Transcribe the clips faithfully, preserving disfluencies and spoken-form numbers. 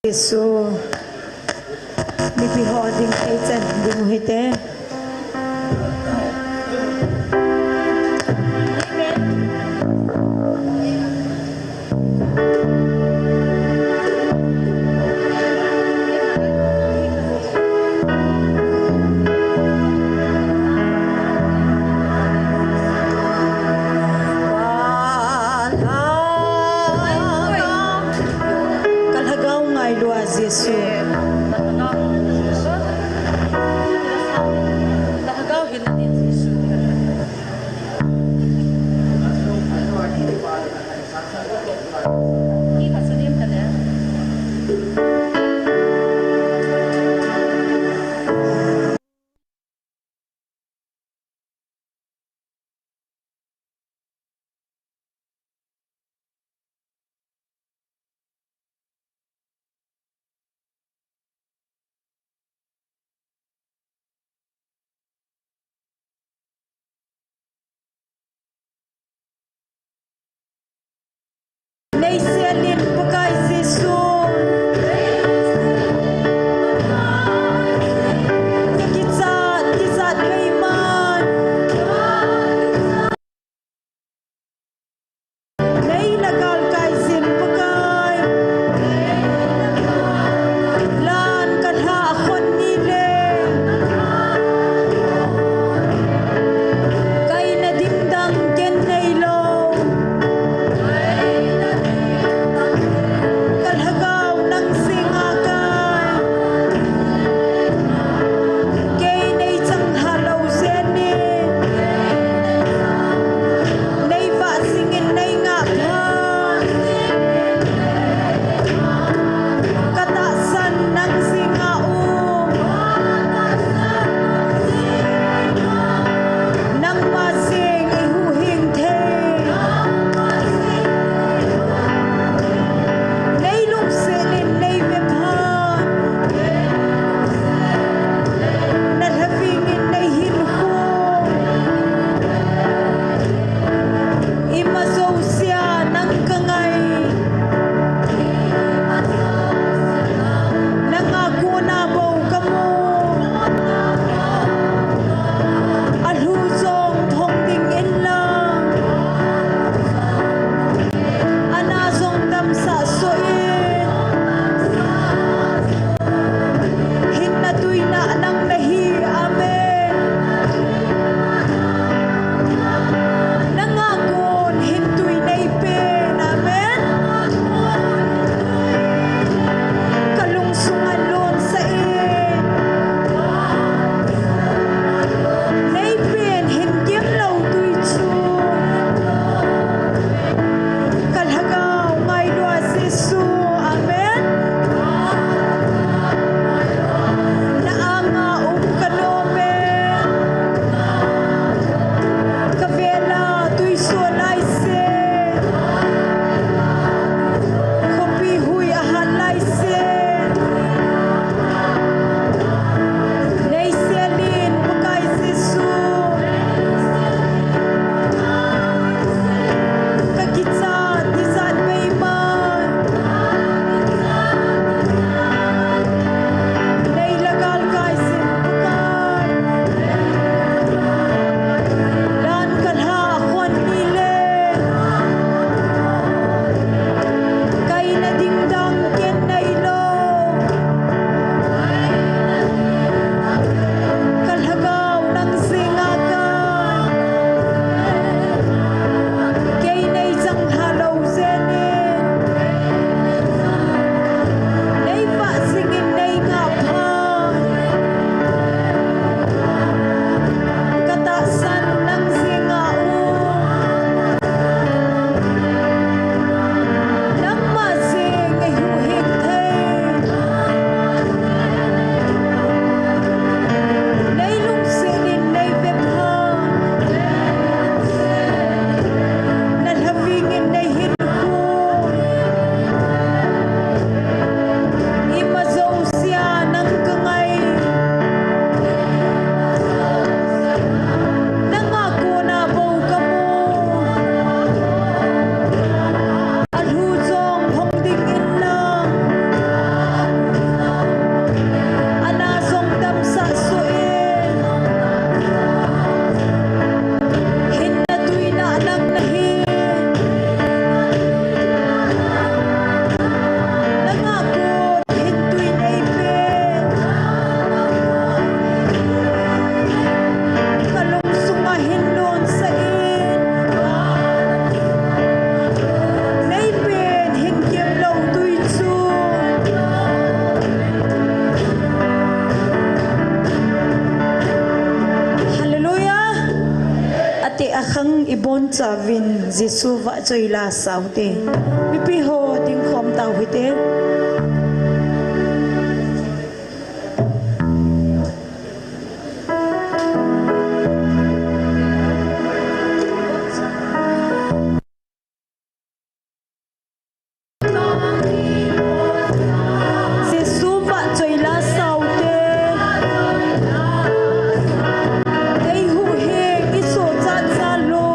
Jesu. Mipi ho ding thei chan ding u hite. Ka lhagao ngailu a Jesu. Neise Chauvin Jesu vahchoi la sao te. Mipi ho dingkhom tau hite. Jesu vahchoi la sao te. Ei huhhing, i sohcha cha lou.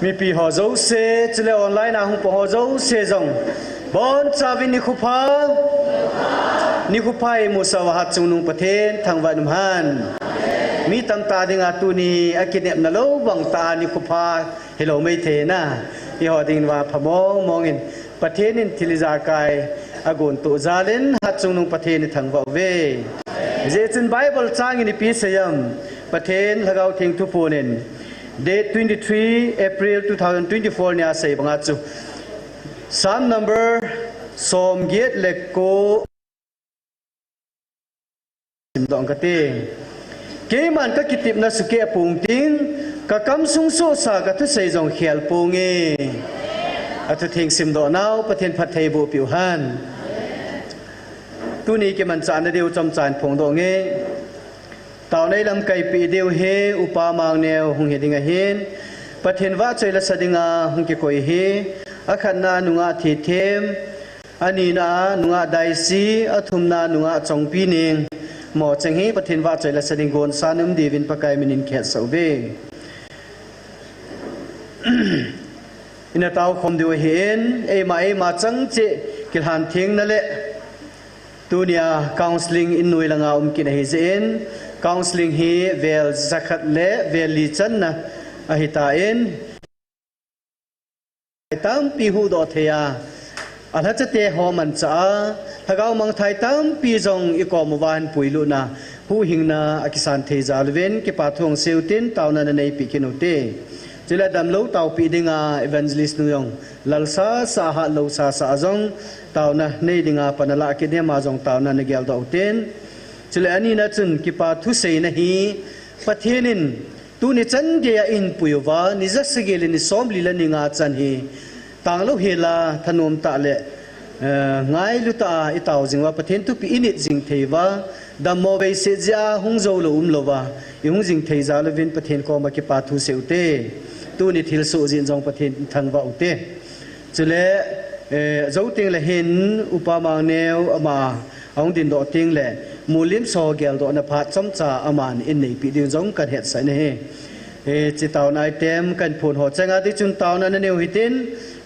Mipi ho jouse, chule online a hung pang ho jouse jong, bonchauvin nikho pha. Nikho pha imusah uva hatchungnung Pathen thangvah in umhen. Mi tamtah dinga tuni akinepna lou bang tah a nikho pha hilou maithei na. Eiho dingin vang pha mong mong in, Pathen in thil ijakai agontoh jal in hatchungnung Pathen ithangvah uve. Hijeh chun Bible chang in ipi asei em? Pathen Lhagao Theng thuphon in, date twenty-three April two thousand twenty-four nia asei banga chu, Psalm number som get le ko simdoh kate. Keiman kakitepna sukeh pong ting, kakam sung sohsa kathusei jong khel ponge. Athutheng simdoh nau Pathen phattheiboh peh uhen. Tuni kimanchahna diu chomcha in phongdoh inge. Taona ilamkaipeh diu hi Upa Mangneo hung hiding ahin, Pathen vahchoi lasa dinga hung kikoi ahi. Akhatna nungah Thethem, anina nungah Daisy, athumna nungah Chongpineng. Mocheng hi Pathen vahchoi lasa ding gonsa um diuvin Pakai minin kahetsah uve. Ina taokhom diu ahin, eima eima chang cheh kilhan thengna le tunia counselling in noi langa um kit ahijeh in, counselling hi vel jakhat le vel li channa ahitan, tampi huhdoh thei a, alhachate ho manchah a, lhagao mangthai tampi jong ikom uva ahin puilutna, huhhingna akisan thei jal uvin, kipathu hung seiyu tin, taona naneipeh kit ute. Chule damlou taopeh dinga evangelist nu jong, lal sasa, hatlou sasa a jong, taona nei dinga pan alah kit in, ama jong taona nageldoh uten. Chule anina chun kipathu seina hi, Pathen in tuni chan geiya eihin pui uva, ni jasagi le ni somli le ni nga chan hi, tanglou hel a, thanom tah le, eh, ngailu tah a itao jing uva, Pathen thupeh init jing thei uva, dammo veiset jeh a hung joulou umlouva, ihung jing thei jal uvin Pathen koma kipathu sei ute. Tuni thilsoh jeh in jong Pathen thangvah ute. Chule, eh, jou tengle hin Upa Mangneo ama ahung dindoh tengle, molhemsa ho geldohna phat chomcha aman eineipeh diu jong kahetsah in ahi. Eh, hiche taona item kahin phon ho chenga tichun taona naneiyu hitin,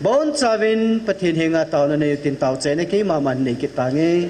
bonchauvin Pathen henga taona neiyu tin taochaina keima man nei kit tange.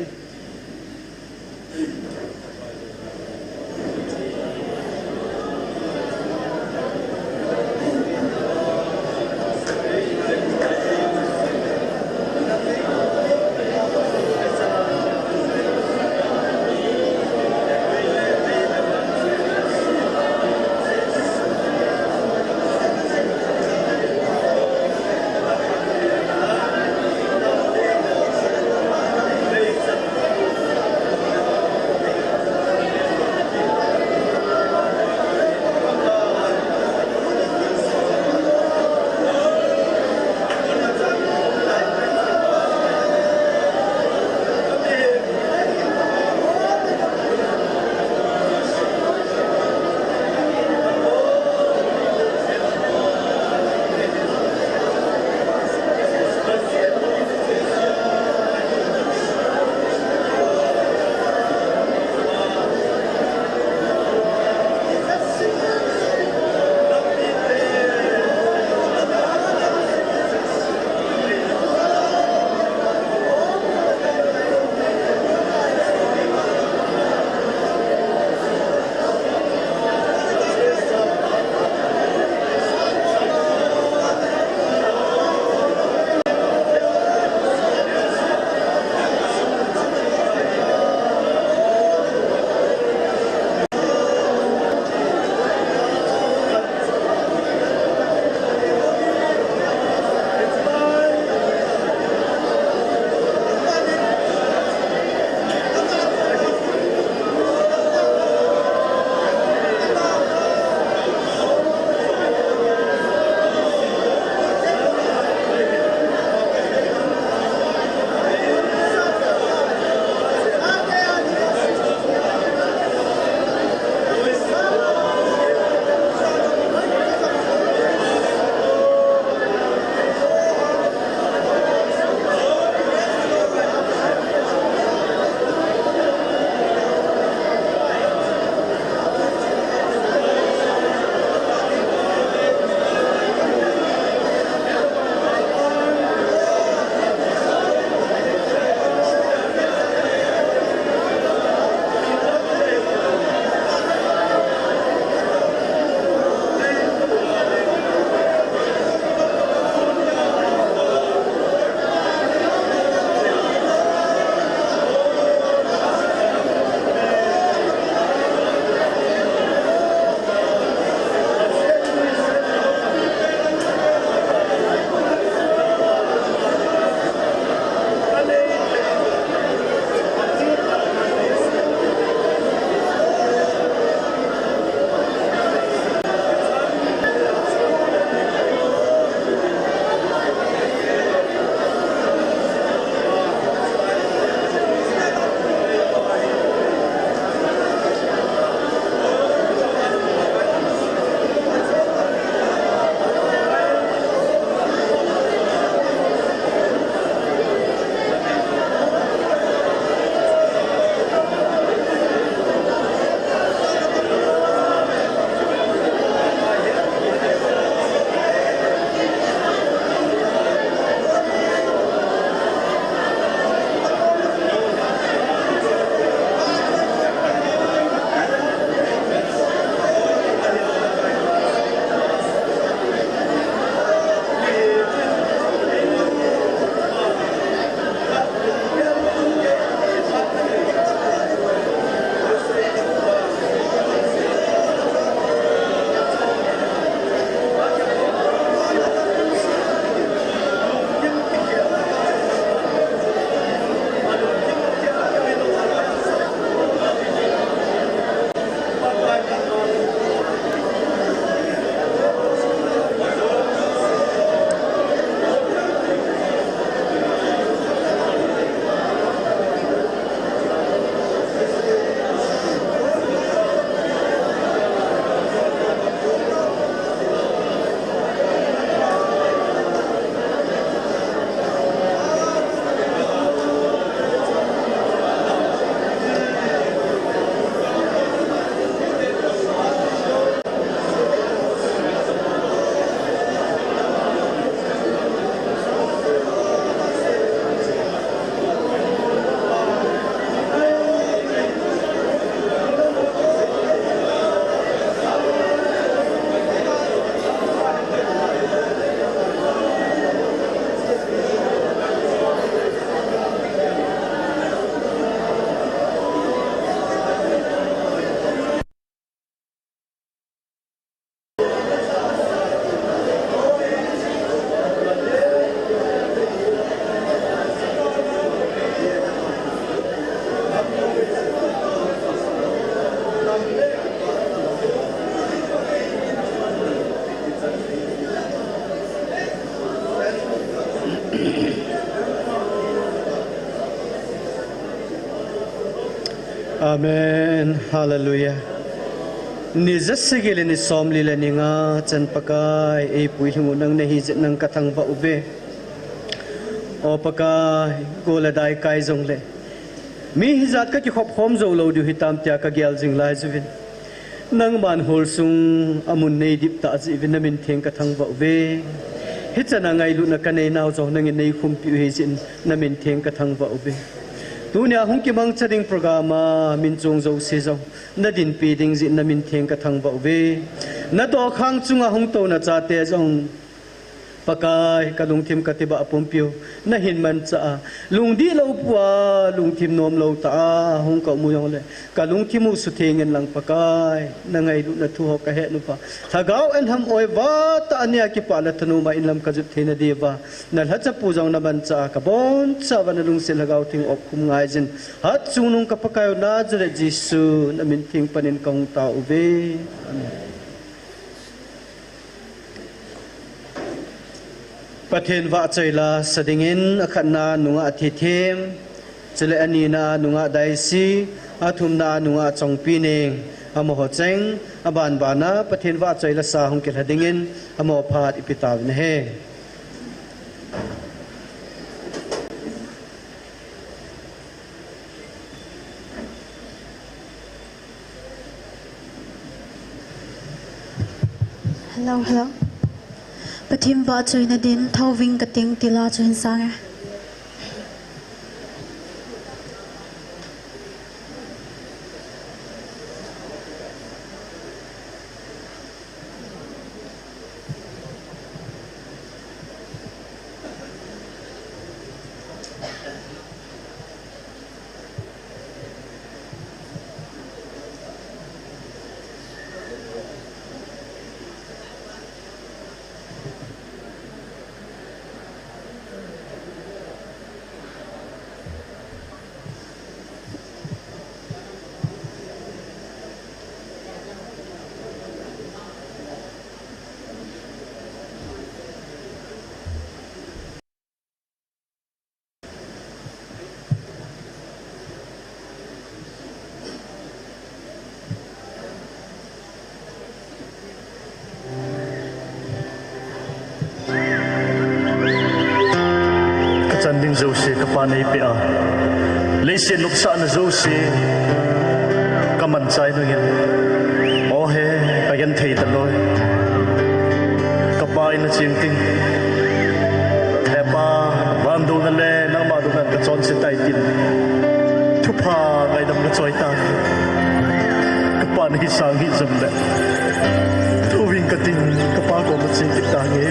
Amen. Hallelujah. Ni jasagi le ni somli le ni nga chan Pakai, eipui lhing u nang nahi jeh in nang kathangvah uve. O Pakai, gol le dai kai jongle, mi hijat kakikhop khom jou lou diu hitam tia kagel jing lai uvin. Nangman hol sung a mun neidip tah jeh uvin namin theng kathangvah uve. Hichan a ngailutna kanei nau jong nangin neikhumpi u ahi jeh in namin theng kathangvah uve. Tunia hung kimangcha ding program a min chong jouse jong nadinpi ding jeh in namin theng kathangvah uve. Natoh khang chunga hung touna chate jong Pakai, kalungthim katibah pumpiu nahin manchah a, lungdih lou pua, lungthim nom lou tah a hung kaum u jongle, kalungthim u sutheng in lang Pakai, nangailutna thu ho kahet uva, lhagao in ham oi vah tah a nia kipah le thanom a inlam kajot theina diuva, nalhacha pu jong namanchah a, kabonchauva nalungset lhagao theng opkhum ngai jin, hatchungnung ka Pakai u Nazareth Jesu namin theng panin kahung tao uve. Amen. Pathen vahchoi la sa dingin, akhatna nungah thithem, chule anina nungah daisi, athumna nungah chongpi neng, amaho cheng, abanbana Pathen vahchoi la sa hung kilha dingin, amaho phat ipi tauvin ahi. Hello, hello. Pathen vahchoina din, Thouving kating ti la chu hin sang e. Kachan ding jouse kapan eipeh a, leiset nopsahna jouse kaman chai nungin, o he, kagenthei talou e. Kapa in nacheng ting, he Pa, van douna le nangma douna kachonse tai tin, thupha ngaidam kachoi tan. Kapa nahi sang hih jongle, Thouving kating, kapa koma che kit tange.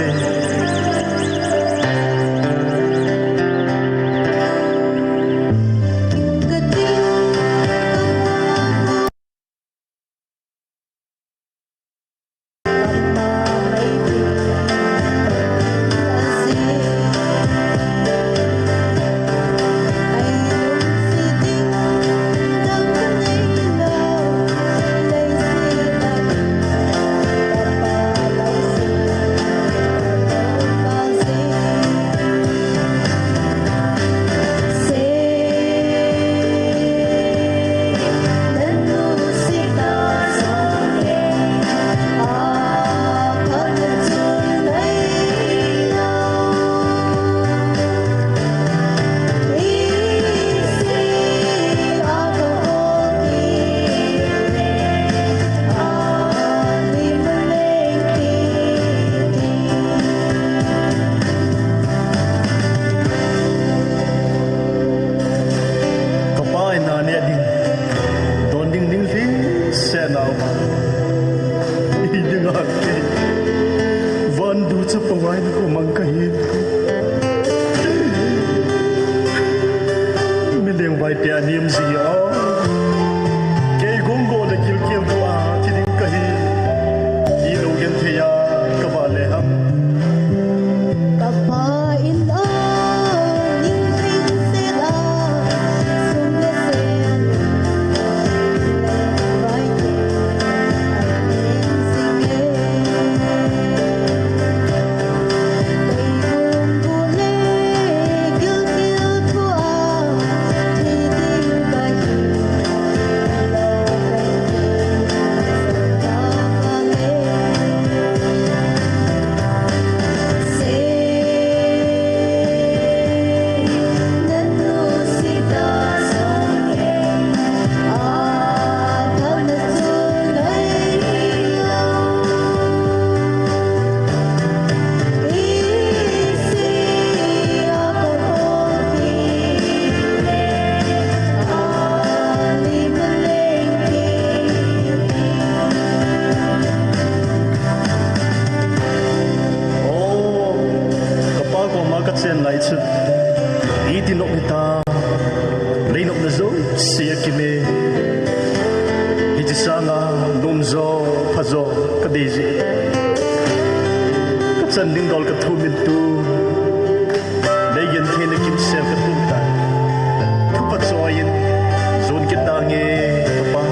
Chen lai chu iti nop hita, lei nopna jouse akime. Hiche sanga nomjo phajo kadei jeh, kachan ding dol kathum in tu, lei gentheina kimsel kathum tai. Thupha choi in jon kit tange, Kapa.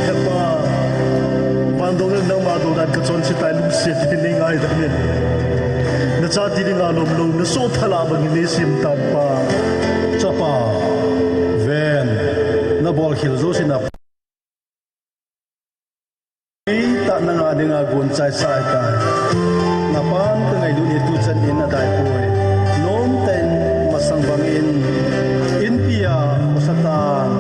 Hepa, van dong le nangma dong dan kachonse tai, lungset in nei ngaidam in. Nacha ti dinga lomlou, nasoh thal a bangin nei sem tan Pa. Chapa, ven, nabol khel jouse na Ita nanga dinga gon chai chai tai. Napan kangailut hi tuchan in adai poi. Nomtah in masang bangin inpi a khosa tan.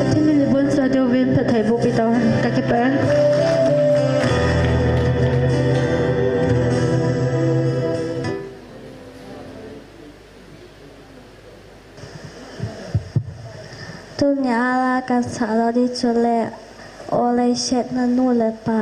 Pathen in ibon sa diuvin phatthei boh pi tauhen, kakipah e. Tunia la kasah lou ding chu le, o leiset na nu le pa.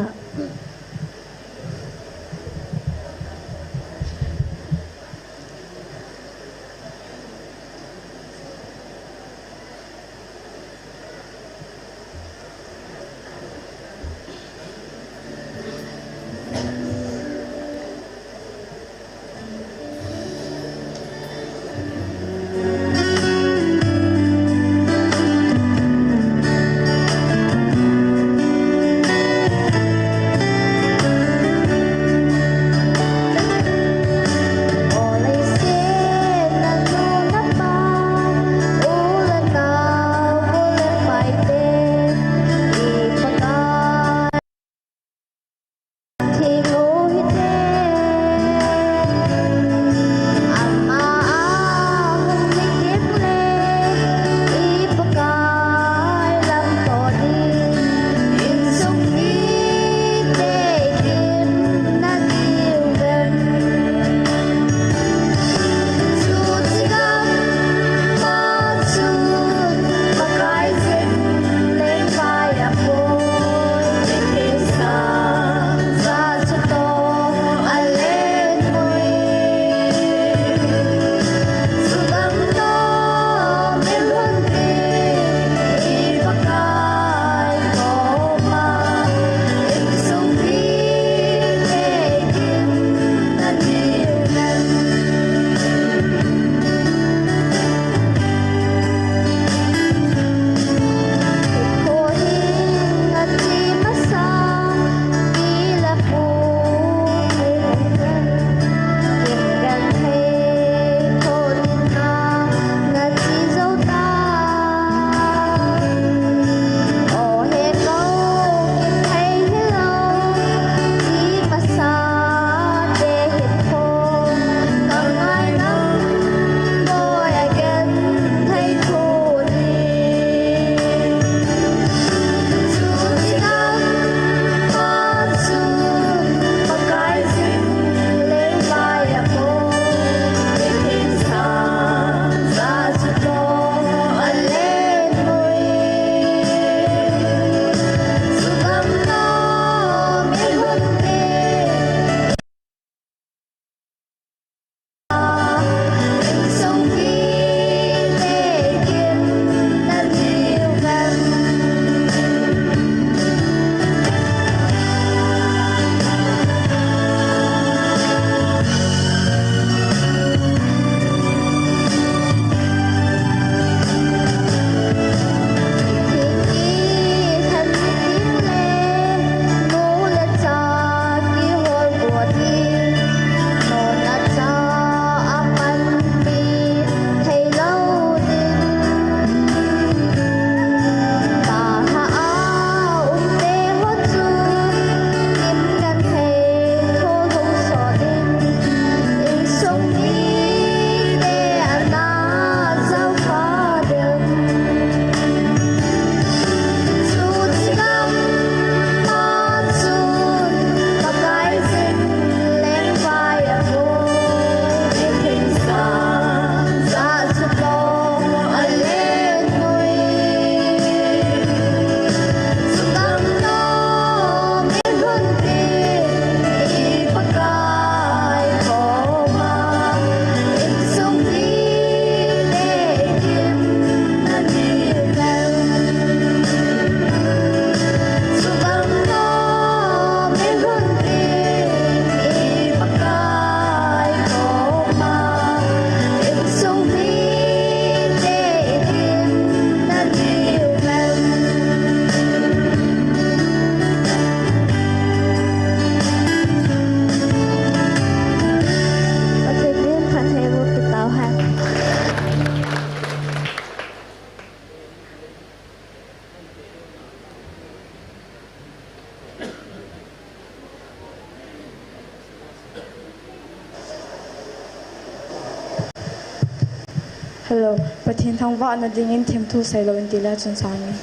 Hello, Pathen thangvahna dingin themthu seilou in tile chun sangin.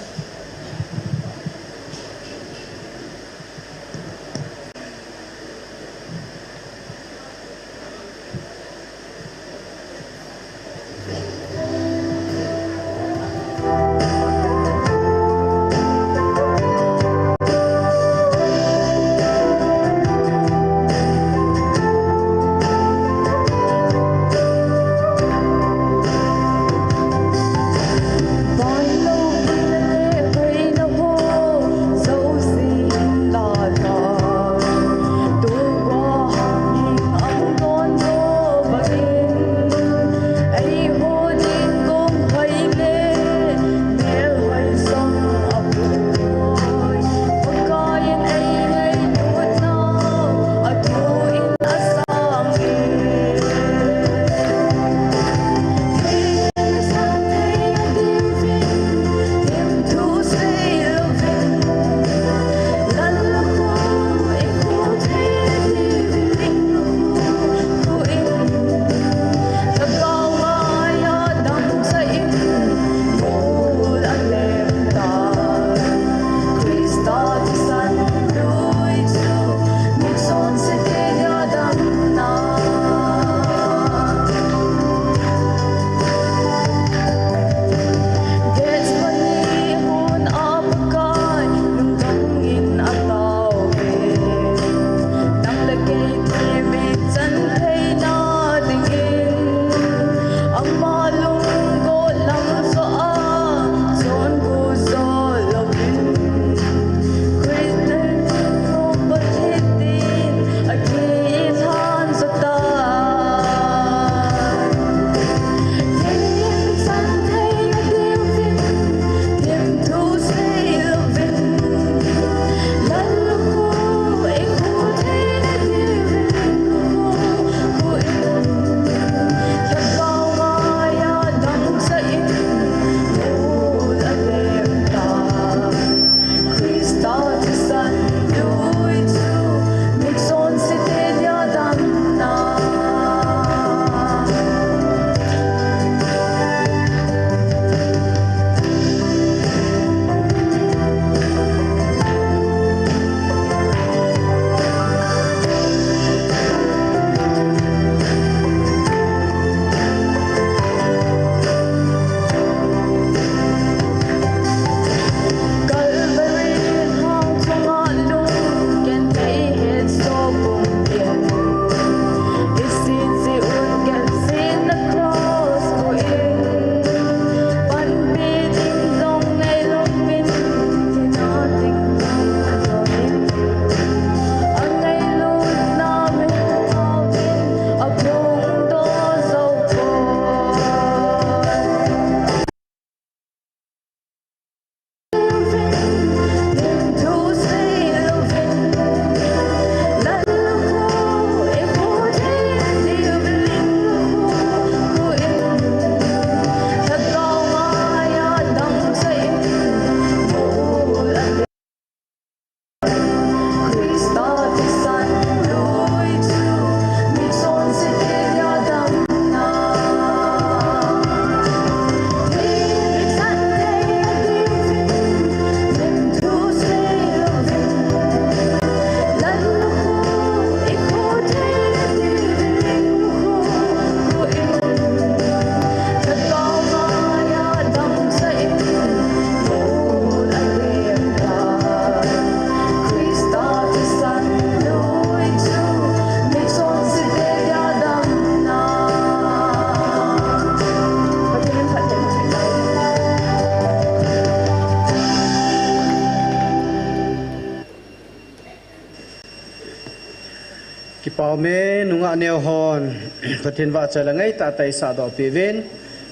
Kipah ume, nungah neo hon Pathen vahchoi le ngaitah tah isahdoh peh uvin,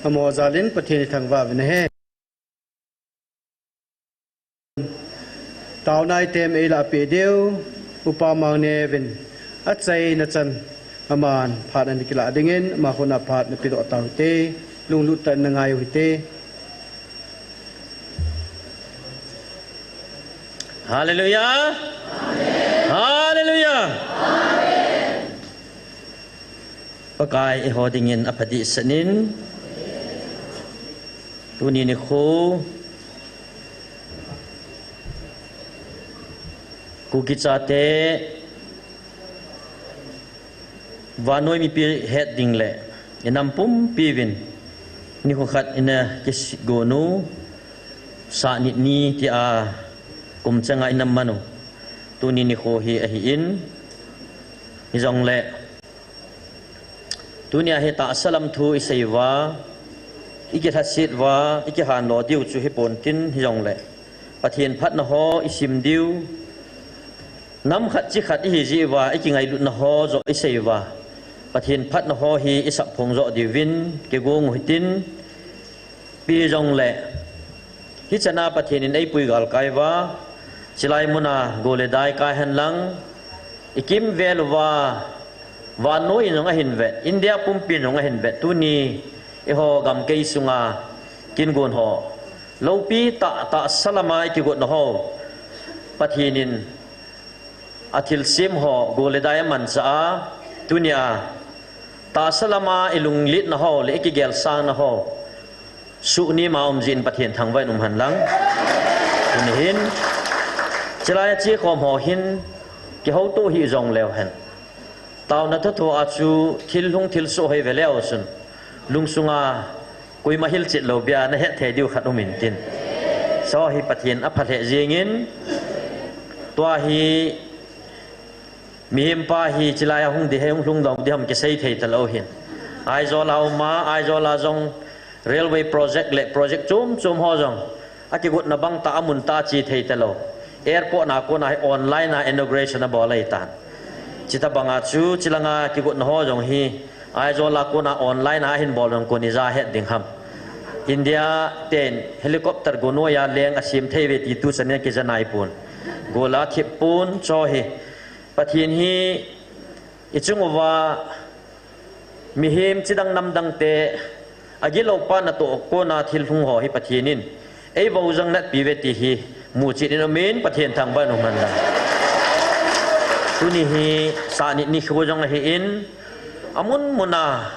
amaho jal in Pathen ithangvah uvin ahi. Taona item eilah peh diu, Upa Mangneo vin achaina chan aman phat ana kilah dingin, ama khut a phat napedoh tau hite, lunglut tah in nangai u hite. Hallelujah. Hallelujah. Pakai eiho dingin apha dehset in. Tuni nikho Kuki chate vannoi mipi het ding le inam pumpi uvin nikho khat ina kigon u, Sahnit ni tia kum changa inam man u. Tuni nikho hi ahin, hijongle tunia hi tahsa lam thu isei uva, ikilhasit uva, ikihanlo diu chu hipon tin hijongle Pathen phatna ho isim diu, nam khat chi khat ihi jeh uva ikingailutna ho joh isei uva, Pathen phatna ho hi isap phong joh diuvin kigong u hitin, ipi jongle hichana Pathen in eipui galkai uva, chilai muna go le dai kai henlang, ikimvel uva, vannoi in jong ahin vet, India pumpi in jong ahin vet, tuni eiho gamkai sunga kingon ho, loupi tah, tahsa lama ikigotna ho, Pathen in athilsem ho go le dai amanchah a, tunia tahsa lama ilungletna ho le ikigelsangna ho, suhnem a um jeh in Pathen thangvah in um henlang. Tuni hin chilai a chekhom ho hin kihouto hih jongleu hen, taona thotho a chu thil lhung thil soh hoi ve leu chun, lungsunga koima hilchet lou bia nahet thei diu khat um intin, chu hi Pathen apha lheh jengin, tua hi mihem pa hi chilai a hung ding, hung lhung ding ding ham kisei thei talou hin, Aizawl a um a, Aizawl a jong railway project le project chom chom ho jong akigotna bang tah a mun tah a che thei talou, airport na kona hi online a inauguration abol ahitan. Chuti banga chu chilanga kigotna ho jong hi Aizawl a kona online a ahin bol jong koni ja het ding ham. India ten helicopter go noiya leng asem thei uve ti tuchan in kija naipon, gola thep pon, chu hi Pathen hi ichung uva mihem chidang namdang te agilou pa natoh kona thil lhung ho hi Pathen in eivojang natpi uve ti hi muchet in umin, Pathen thangvah in um henlang. Tuni hi Sahnit nikho jong ahin, amun muna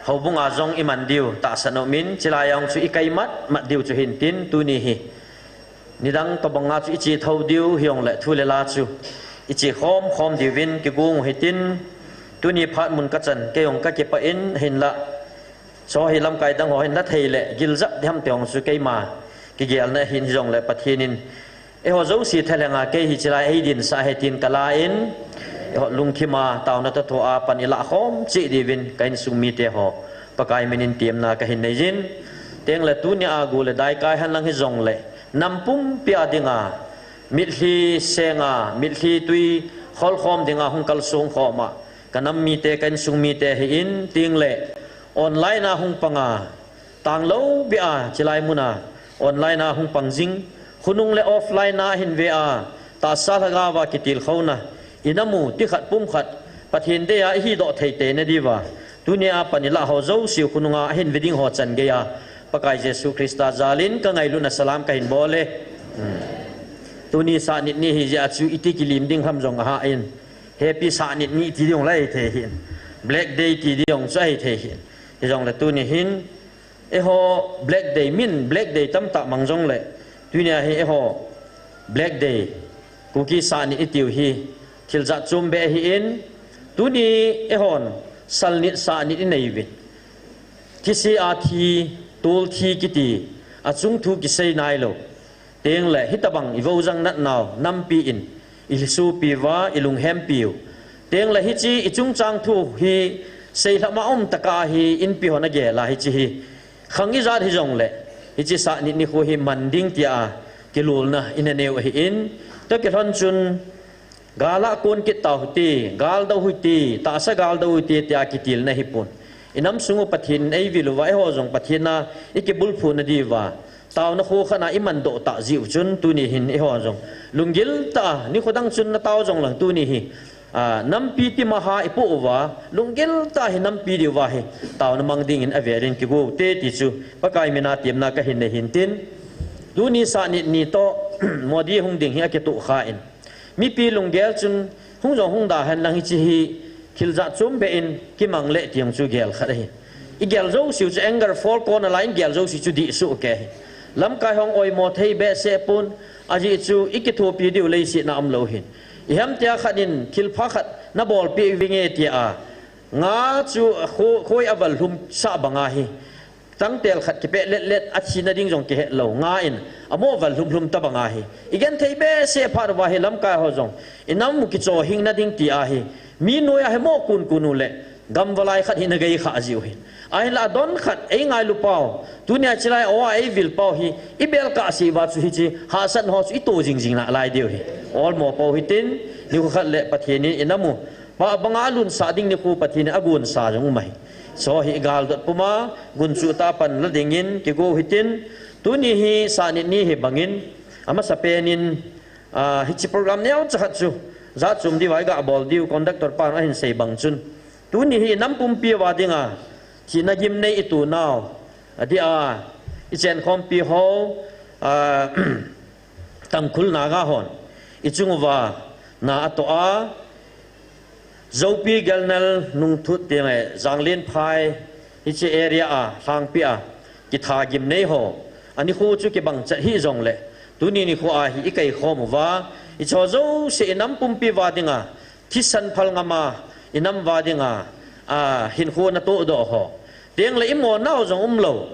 houbunga jong iman diu tahsan umin, chilai a jong chu ikai mat mat diu chu hintin, tuni hi nidang tobanga chu iche thou diu hijongle thu le la chu iche khom khom diuvin kigong u hitin, tuni phat mun kachan kei jong kakipah in, hinlah chu hi lamkai dang ho hin la thei le giljap ding ham ti jong chu keima kigelna ahin, hijongle Pathen in eiho jouse thalhenga kei hi chilai eidinsah ahi tin kala in, eiho lungthima taona thotho a pan ilah khom cheh diuvin ka insung mite ho Pakai minin temna kahin neijin, tengle tunia go le dai kai henlang hijongle nam pumpi a dinga mitlhi senga, mitlhi twi kholkhom dinga hung kalsong khoma ka nam mite, ka insung mite ahin, tengle online a hung panga, tanglou beh a chilai muna online a hung pang jing, khonung le offline a ahin ve a, tahsa lhagaova kitilkhouna, inamu, tikhat pumkhat Pathen deiya ihidoh thei teina diuva, tunia pan ilah ho jouse khonunga ahin ve ding ho chan geiya Pakai Jesu Christa jalin kangailutna salam kahin bol e. Tuni Sahnit ni ahijeh a chu iti kilim ding ham jong ahain, Happy Sahnit ni ti ding la ahithei hin, Black Day ti ding chu ahithei hin, hijongle tuni hin eiho Black Day, min Black Day tamtah mang jongle, tunia hi eiho Black Day, Kuki Sahnit itiu hi thil jatchom beh ahin, tuni eihon Salnit Sahnit inei uvin, thise a thi, tolthi kiti, achung thu kisei nailou, tengle hitobang ivojang natnau nampi in isopi uva, ilunghempi u, tengle hiche ichungchang thu hi seilhah ma um tah a hi inpi hon agel a, hiche hi khang ijat hijongle hiche Sahnit nikho hi man ding tia kilolna ina neiu ahin, tua kilhon chun gal a kon kit tau hite, gal dou hite, tahsa gal dou hite tia kitilna hipon, inam sung u Pathen in eivil uva, eiho jong Pathen a ikibulphuna diuva taona kho khat a imandoh tah jeh u chun tuni hin eiho jong lunggil tah a, nikho dang chun natao jongleng tuni hi nampi timaha ipoh uva, lunggil tah a hi nampi diuva hi taona mang dingin avelin kigo ute ti chu Pakai mina temna kahin nei hintin, tuni Sahnit ni toh Modi hung ding hi akitohkha in, mipi lunggel chun hung jong hung da henlang hiche hi thil jatchom beh in kimang le ti jong chu gel khat ahi. I gel jouse u chu anger four corner a in gel jouse chu dih soh kei hi. Lamkai hung oimo thei behseh pon, ajeh chu i kithopi diu leiset na umlou hin. Ihem tia khat in thilpha khat na bolpeh vinge tia, nga chu kho-, khoi a val lhum sah banga hi. Tangtel khat kipeh letlet a thina ding jong kihet lou. Nga in amo val lhum lhum ta banga hi. I genthei behseh phat uva hi lamkai ho jong i nam u kichohing na ding tia hi. Mi noi a hi mo kun kun u le. Gam valai khat hi na gei kha jiu hin. Ahinla adon khat ei ngailu pau. Tunia chilai o a ei vil pau hi. I bel kah si uva chu hichi. Hahsat ho chu i to jing jing nalai diu hi. Olmo pau hitin. Nikho khat le Pathen in i nam u. Pa banga lunsah ding nikho Pathen in agonsa jong um ahi. Chu hi i galdot puma. Gunchu ta pan la dingin kigo hitin. Tuni hi sanit ni hi bangin. Amasapen in. Ah, hichi program neocha khat chu. Jat chom diu a i gabol diu conductor pan ahin sei bang chun. Tuni hi nam pumpi uva dinga, thina gimnei i tou nau, adia, i chenkhompi ho, a, Tangkhul Naga hon, i chung uva, na atoh a, Zopi Gelnal Nungthut teng le, Janglenphai, hichi area a, Lhangpi a, kitha gimnei ho, ani khu chu kibang chat hi jongle, tuni nikho a hi i kaikhom uva, i cho jouse i nam pumpi uva dinga, Thisan phal ngama, i nam uva dinga, a, hinkho na tohdoh ho. Teng le i mo nau jong umlou.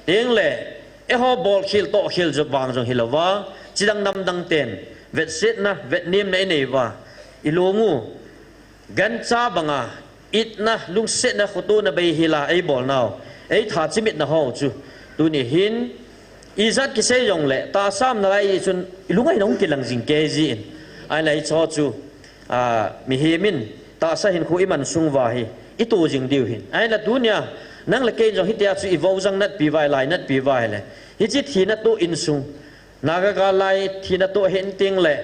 Teng le, eiho bolkhel tohkhel jop vang jong hilouva. Chidang namdang ten, vetsetna, vetnemna i nei uva. I long u, gancha banga, itna, lungsetna, khotona bei hila, ei bol nau. Ei tha chimitna ho chu. Tuni hin, ijat kisei jongle, tahsa um nalai chun, i lungai nong kilang jing kei jin. Ahinla i cho chu. A, mihem in tahsa hinkho i man sung uva hi, i to jing diu hin. Ahinla tunia, nang le kei jong hitia chu i vojang natpi uva, i lainatpi uva hile. Hichi thina toh insung. Naga gal lai thina toh hin teng le.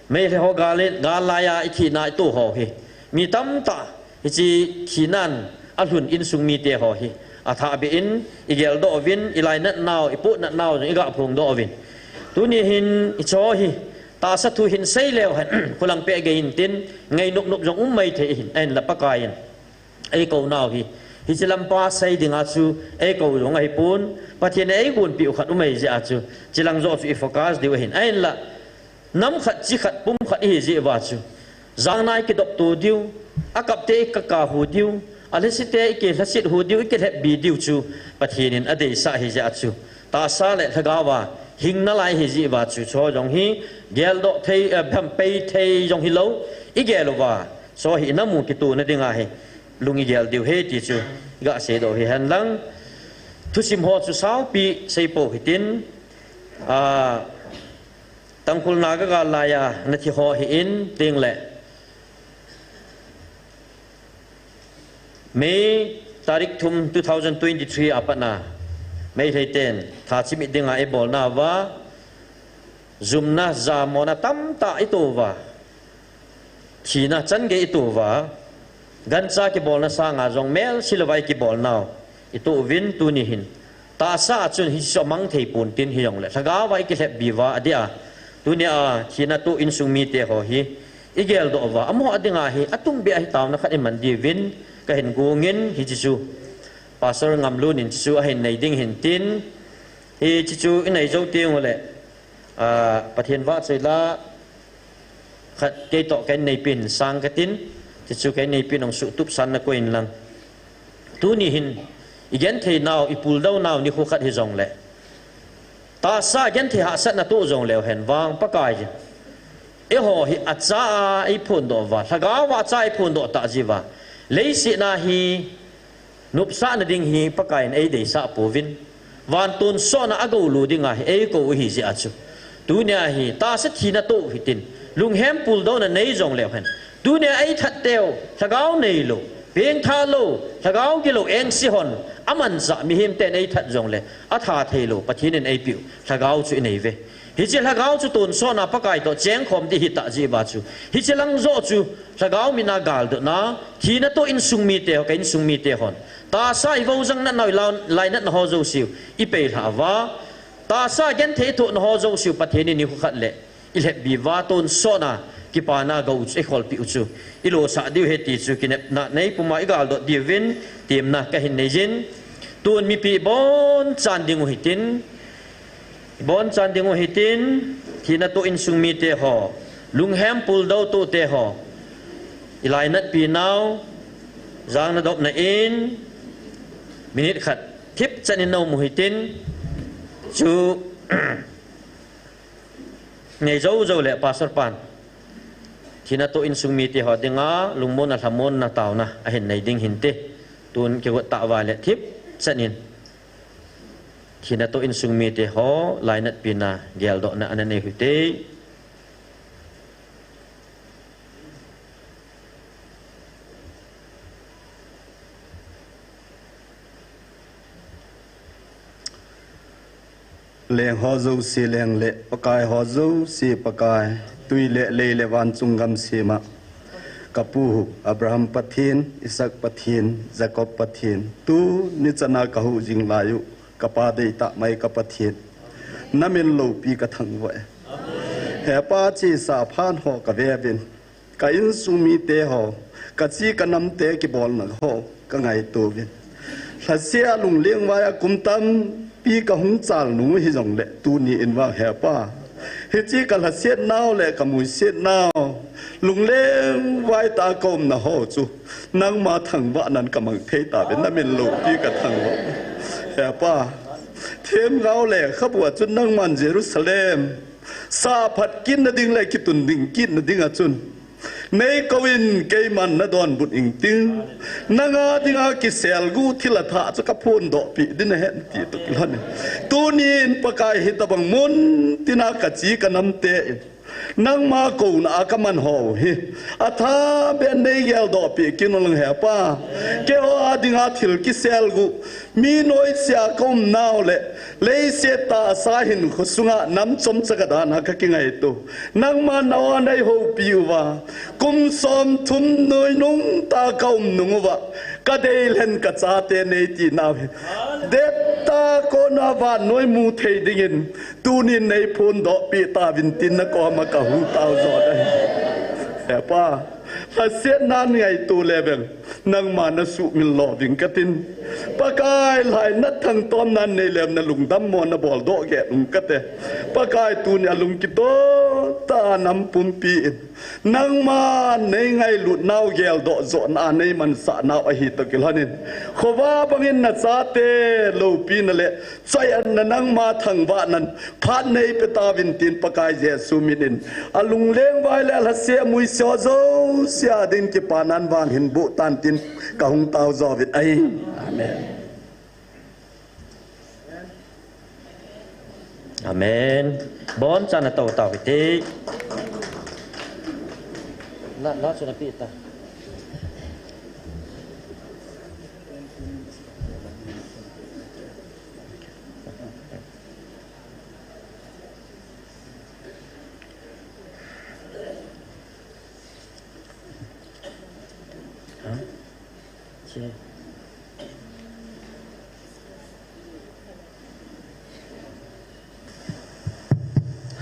Meitei ho gal in, gal lai a i thina i toh ho hi. Mi tamtah, hichi thinan alhun insung mite ho hi. Athah beh in, i geldoh uvin, i lainat nau, i puhnat nau, i gaphongdoh uvin. Tuni hin, i cho hi, Tahsa thu hin sei leu hen, khulang peh gei intin, ngei nop nop jong um mai thei hin, ahinla Pakai in. Ei kou nau hi, hichi lampa sei dinga chu, ei kou jong ahi pon, Pathen in ei gonpiu khat um ahi jeh a chu, chilang joh chu i focus diu ahin, ahinla, nam khat, chi khat, pum khat ihi jeh uva chu, jang nai kidop to diu, akap te i kaka hu diu, alhase te i kilhaset hu diu, i kilhep bi diu chu, Pathen in adeisah ahi jeh a chu, Tahsa le lhagao a hing nalai ahi jeh uva chu, cho jong hi geldoh thei, eh, phampai thei jong hilou, i gel uva, cho hi i nam u kitona dinga hi lung i gel diu ahi ti chu i gaseidoh u hihen lang. Thusim ho chu saupi seipou hitin, ah, Tangkhul Naga gal lai a na thi ho hi in teng le May tarik thum two thousand twenty-three a pat na, Meitei ten, tha chimit dinga ei bolna uva, jumna, jamona tamtah i to uva, thina chan gei i to uva, gancha kibolna sanga jong melselouva i kibolnau i to uvin tuni hin. Tahsa a chun hichu amang thei pon tin hijongle, lhagao a i kilhep bi uva adeh a. Tunia thina toh insung mite ho hi i geldoh uva, amaho dinga hi atumbeh a hi taona khat i man diuvin kahin gongin, hichi chu Pastor Ngamlun in chu ahin nei ding hin tin, hichi chu i nei jou teng ule, ah, Pathen vahchoi la, khat kei toh kahin neipen sang katin, tichu kahin neipen ong suhtup san na koi in lang. Tuni hin, i genthei nau, i puldou nau nikho khat hijongle, tahsa genthei hahsatna toh jongleu hen vang Pakai jin. Eiho hi acha a ei phondoh uva, lhagao a acha ei phondoh tah jeh uva. Leiset na hi, nopsahna ding hi Pakai in ei deisah pouvin. Van tonsotna a gou lou dinga hi ei kou u ahi jeh a chu. Tunia hi tahsa thina toh hitin. Lunghem puldouna nei jongleu hen. Tunia ei that teu, lhagao neilou, pengtha lou, lhagao gilou engse hon. Amanchah mihem ten ei that jongle, atha theilou, Pathen in eipeu, lhagao chu i nei uve. Hiche lhagao chu tonsotna Pakai toh chengkhom ding hitah jeh uva chu. Hiche lang joh chu lhagao mina galdotna, thina toh insung mite ho, ka insung mite hon. Tahsa i vojang natnau, i lau-, lainatna ho jouseu, i peilhah uva. Tahsa genthei thohna ho jouseu, Pathen in nikho khat le i lhepbi uva tonsotna, kipana gou chu, i kholpeh u chu. I losah diu ahi ti chu, kinepna nei puma i galdot diuvin, temna kahin nei jin. Tun mipi bonchan ding u hitin, bonchan ding u hitin, thina toh insung mite ho, lunghem puldou toh te ho, ilainatpi nau, jang nadopna in, minute khat thipchan in namu hitin, chu nei jou jou le Pastor pan, thina toh insung mite ho dinga, lungmonna lhamonna taona ahin nei ding hinte, tun kigot tah uva le thipchan in, thina toh insung mite ho, lainatpi na geldohna ana nei u hite. Leng ho jouse leng le, Pakai ho jouse Pakai, tui le lei le van chung gam sema, ka pu Abraham Pathen, Isaac Pathen, Jacob Pathen, tuni chana ka hu jing lai u, ka pa deitah mai ka Pathen, na min loupi ka thangvah e. He Pa, chesa phat ho ka ve uvin, ka insung mite ho, ka chi ka namte kibolna ho ka ngaito uvin, lhasetna lungleng vai a kum tampi ka hung chal nung u hijong le, tuni in vang He Pa, hiche ka lhasetnau le ka muisetnau, lungleng vai tah a ka umna ho chu nangma thangvahnan ka mang thei tauvin, na min loupi ka thangvah e. He Pa, themgao le khabu a chun nangman Jerusalem sah phat kitna ding le kitun ding kitna ding a chun nei kou in, keiman na donbut ing ting, nanga dinga kiselguh thilha thah chu ka phondoh peh ding ahi ti toh kilhon in, tuni in Pakai, hitabang mun tina ka chi ka namte in nangma kouna a ka man ho hi, atha beh in nei geldoh peh kit un lang He Pa. Keiho a dinga thil kiselguh, mi noise a ka umnau le, leiset tahsa hinkho sunga nam chomcha ka dan a ka kingaito, nangman nao a nei houpi uva, kum somthum noi nung tah a ka um nung uva, ka deilhen ka chate nei tinau hi, dettah a kona vannoi mu thei dingin, tuni in nei phondoh peh tauvin tin na koma ka hung tao jo ahi. He Pa, lhasetna ngaito le veng, nangma na suhmil lou ding katin, Pakai, lainat thangtomna nei le na lungdammo na boldoh geh ung kate. Pakai, tuni a lungkitoh tah a nam pumpi in nangma nei ngailutnau geldoh johna a nei mansahnau ahi toh kilhon in, khovah bangin na chate loupina le choi-atna, nangma thangvahnan phat nei pe tauvin tin, Pakai Jesu min in, alungleng vai le alhase amuise ho jouse a din kipanan vang hin boh tan tin ka hung tao jo uvin ahi. Amen. Amen. Bonchan a tou tau hite. La, la chu na pi ta.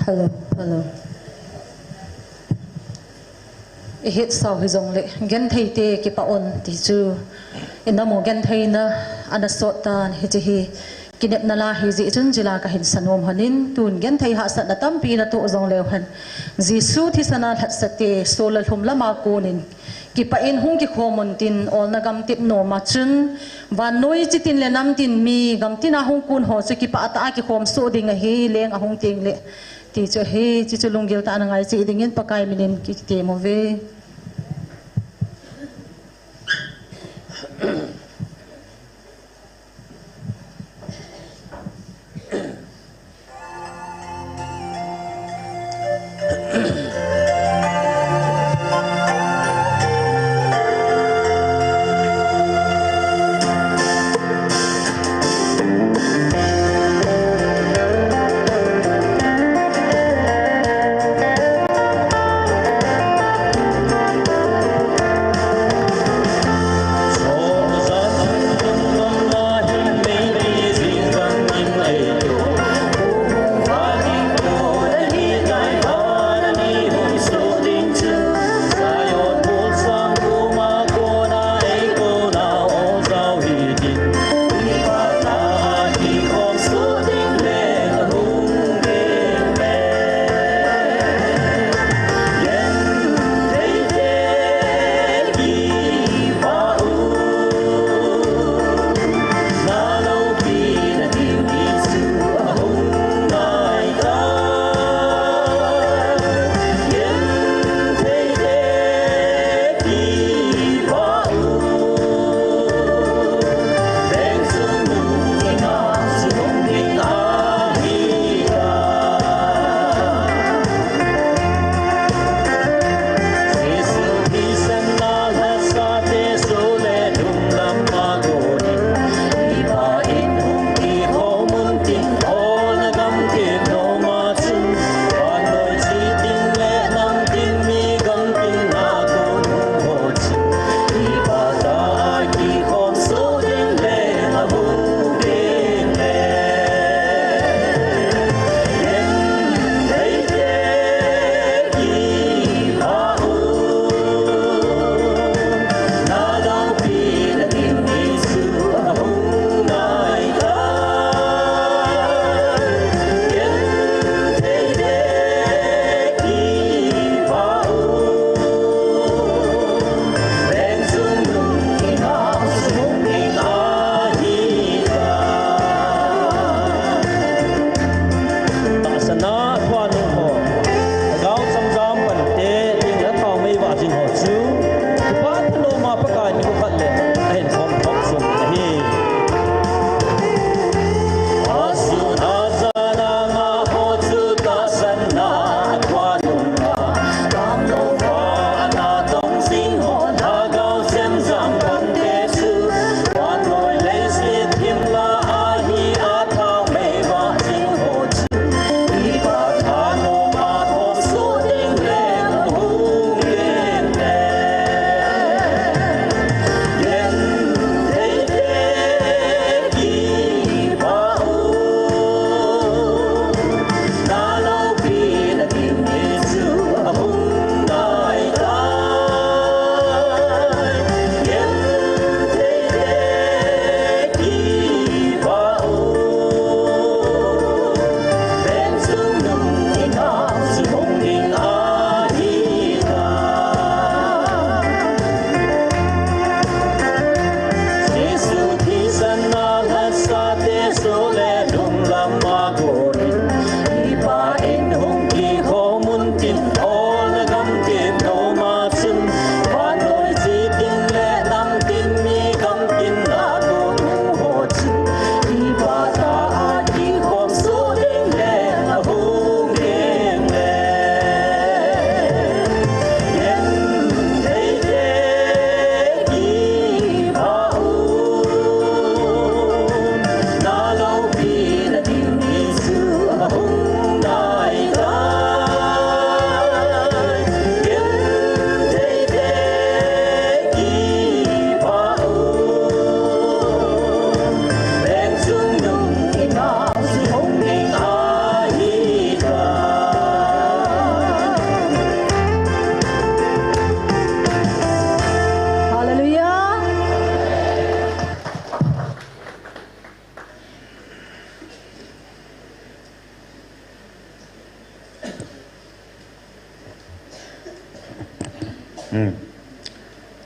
Hello, hello. I hetsau hijongle, genthei te kipah un ti chu. Ina mu gentheina ana sot tan, hiche hi kinepna la hi jeh chun chila kahin sanom honin, tun genthei hahsatna tampi natoh jongleu hen, Jesu thisan a lhatsah te, sol le lhum lama konin kipah in hung kikhom un tin, olna gamtep nom a chun, vannoi chitin le namtin mi gamtin a hung kon ho chu kipah tah a kikhom soh ding ahi, leng ahung tengle, ti chu ahi, ti chu lunggil tah a na ngai cheh dingin Pakai min in kitem uve.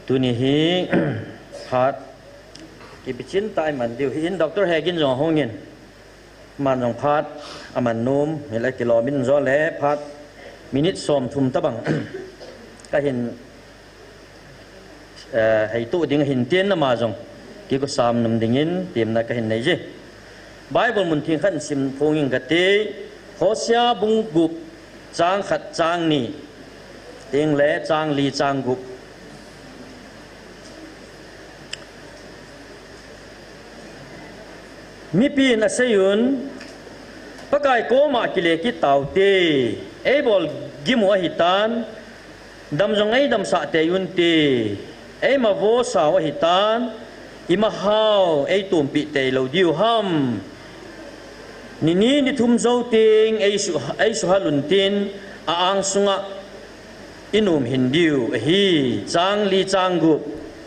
Tuni hi phat kibichin tah iman diu hi in Doctor Hegin jong ahung in. Aman jong phat aman nom, hile kilom in jong le phat minute som thum tabang kahin, eh, hei tu ding ahin tin ama jong kigosam nom dingin temna kahin nei e. Bible mun theng khat sim phong ing kate, Hosea bung gup chang khat chang ni, tin le chang li chang gup. Mipin asei un, Pakai koma kile kit taute, eibol gimu ahitan, dam jong eidamsah tei unte, eima vo sao ahitan, ima hao eitompi tei lou diu ham. Nini nithum jou teng eisu, eisuhal untin, a-ang sunga inom hin diu ahi. Chang li chang gup.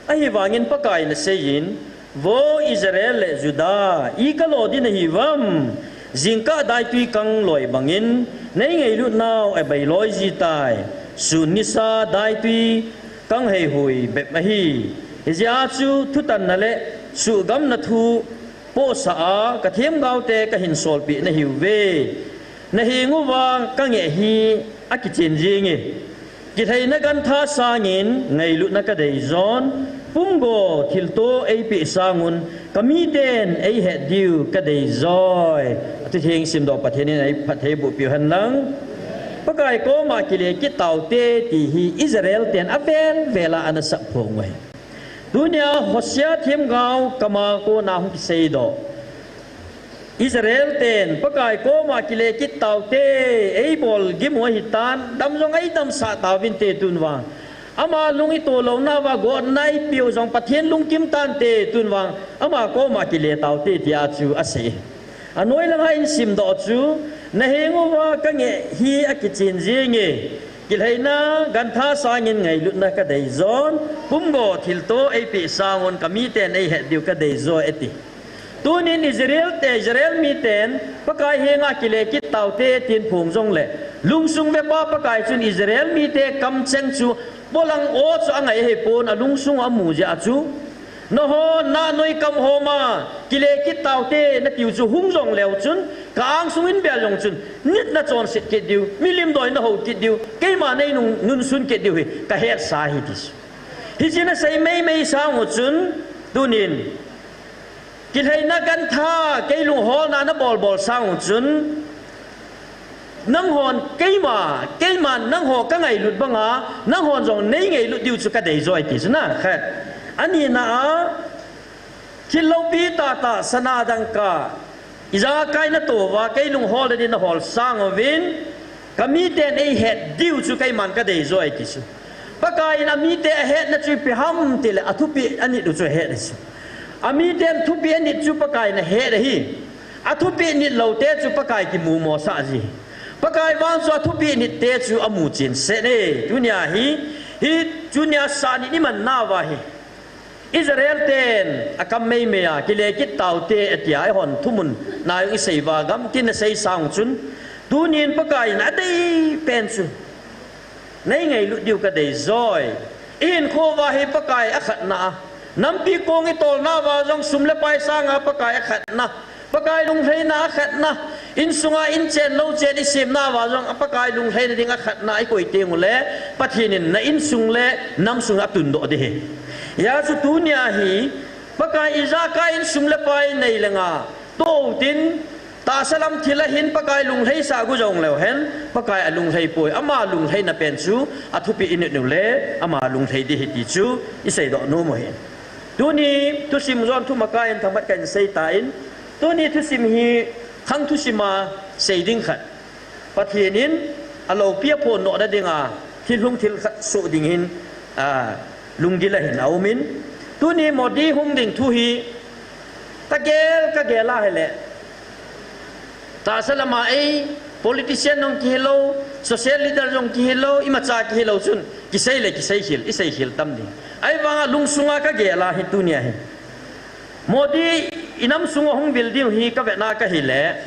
Ahivangin Pakai in aseiyin, Vo Israel le Juda, i kalo ding nahiuvam? Jingkah daitui kang loi bangin, nei ngailut nau abai loi jitai. Sun nisa daitui kang heihui bep ahi. Hijeh a chu thutanna le suhgamna thu pohsah a, kathemgaote kahin solpeh nahiuve. Nahenguva kangeh hi akichen jinge. Kilheina gantha sangin ngailutna kadei jon, pumgo thilto eipeh sangun, kamiten eihet diu kadei joi. Athutheng simdoh Pathen in eiphatthei boh piu henlang. Pakai koma kile kit taute ti hi Israel ten avel vela ana sap phong uve. Tunia Hosea themgao kama kona hung kiseidoh. Israel ten Pakai koma kile kit taute, eibol gimu ahitan, dam jong eidamsah tauvinte tun vang. Ama lung ito louna uva gotna eipeu jong Pathen lungkim tante tun vang. Ama koma kile taute tia chu asei. Anoi langa ihin simdoh chu, nahenguva kangeh hi akichen jinge. Kilheina gantha sangin ngailutna kadei jon, pumgo thilto eipeh sangun kamiten eihet diu kadei joi ati. Tunin Israel te, Israel miten Pakai henga kile kit taute tin phong jongle, lungsung vepa Pakai chun Israel mite kamcheng chu polang o chu angai ahipon, alungsung amu jeh a chu. Nahon nanoi kam homa kile kit taute natiu chu hung jongleu chun, ka-angsung in bel jong chun nit nachonset kit diu, milim doi nahou kit diu, keima neinung nunsun kit diu hi kahetsa ahi ti chu. Hiche nasei meimei sangu chun, tunin kilheina gantha, kei lungholna nabolbol sangu chun, nanghon keima, keiman nangho kangailut banga, nanghon jong neingailut diu chu kadei joi ti chu na, khat. Anina a, thil loupi tahtah sana dangka, ijakai natouva, kei lunghol nadin nahol sanguvin, kamiten eihet diu chu keiman kadei joi ti chu. Pakaiyin amite ahetna chu ipi ham tile, athupeh anit u chu ahet ahi chu. Amiten thupeh anit chu Pakaiyin ahet ahi. Athupeh nit loute chu Pakai kimumosah ji. Pakai vang chu athupeh nitte chu amu chense e. Tunia hi, hi tunia sa nit iman nauva hi, Israel ten akam meimei a, kile kit taute atia, eihon thumun na jong isei uva, gamtin asei sang chun, tunin Pakaiyin adeipen chu, neingailut diu kadei joi. Ihinkho uva hi Pakai akhatna a, nampi kong itolna uva jong sum le pai sanga Pakai akhatna, Pakai lunglhaina akhatna, insunga inchen louchen isemna uva jong a Pakai lunglhaina ding akhatna ikoi tengule, Pathen in na insung le namsung atundoh ding ahi. Hijeh chun tunia hi, Pakai ijakai in sum le pai nei le ngah, toh tin, tahsa lam thil ahin Pakai lunglhaisah gu jongleu hen, Pakai alunglhai poi, ama lunglhaina pen chu athupeh init ule, ama lunglhai ding ahi ti chu iseidoh nom u ahi. Tuni thusim jon thum akaiyin themkhat kahin seitan, tuni thusim hi khang thusim a sei ding khat. Pathen in aloupi aphondohna dinga thil hung thil khat soh dingin, a, lunggil ahin aumin. Tuni Modi hung ding thu hi kagel, kagel ahile, tahsa lama ei politician jong kihilou, social leader jong kihilou, imacha kihilou chun kisei le kisei khel, isei khel tam ding. Ahivanga lungsunga kagel ahi tunia hi. Modi inam sunga hung vil ding hi kavetna kahile,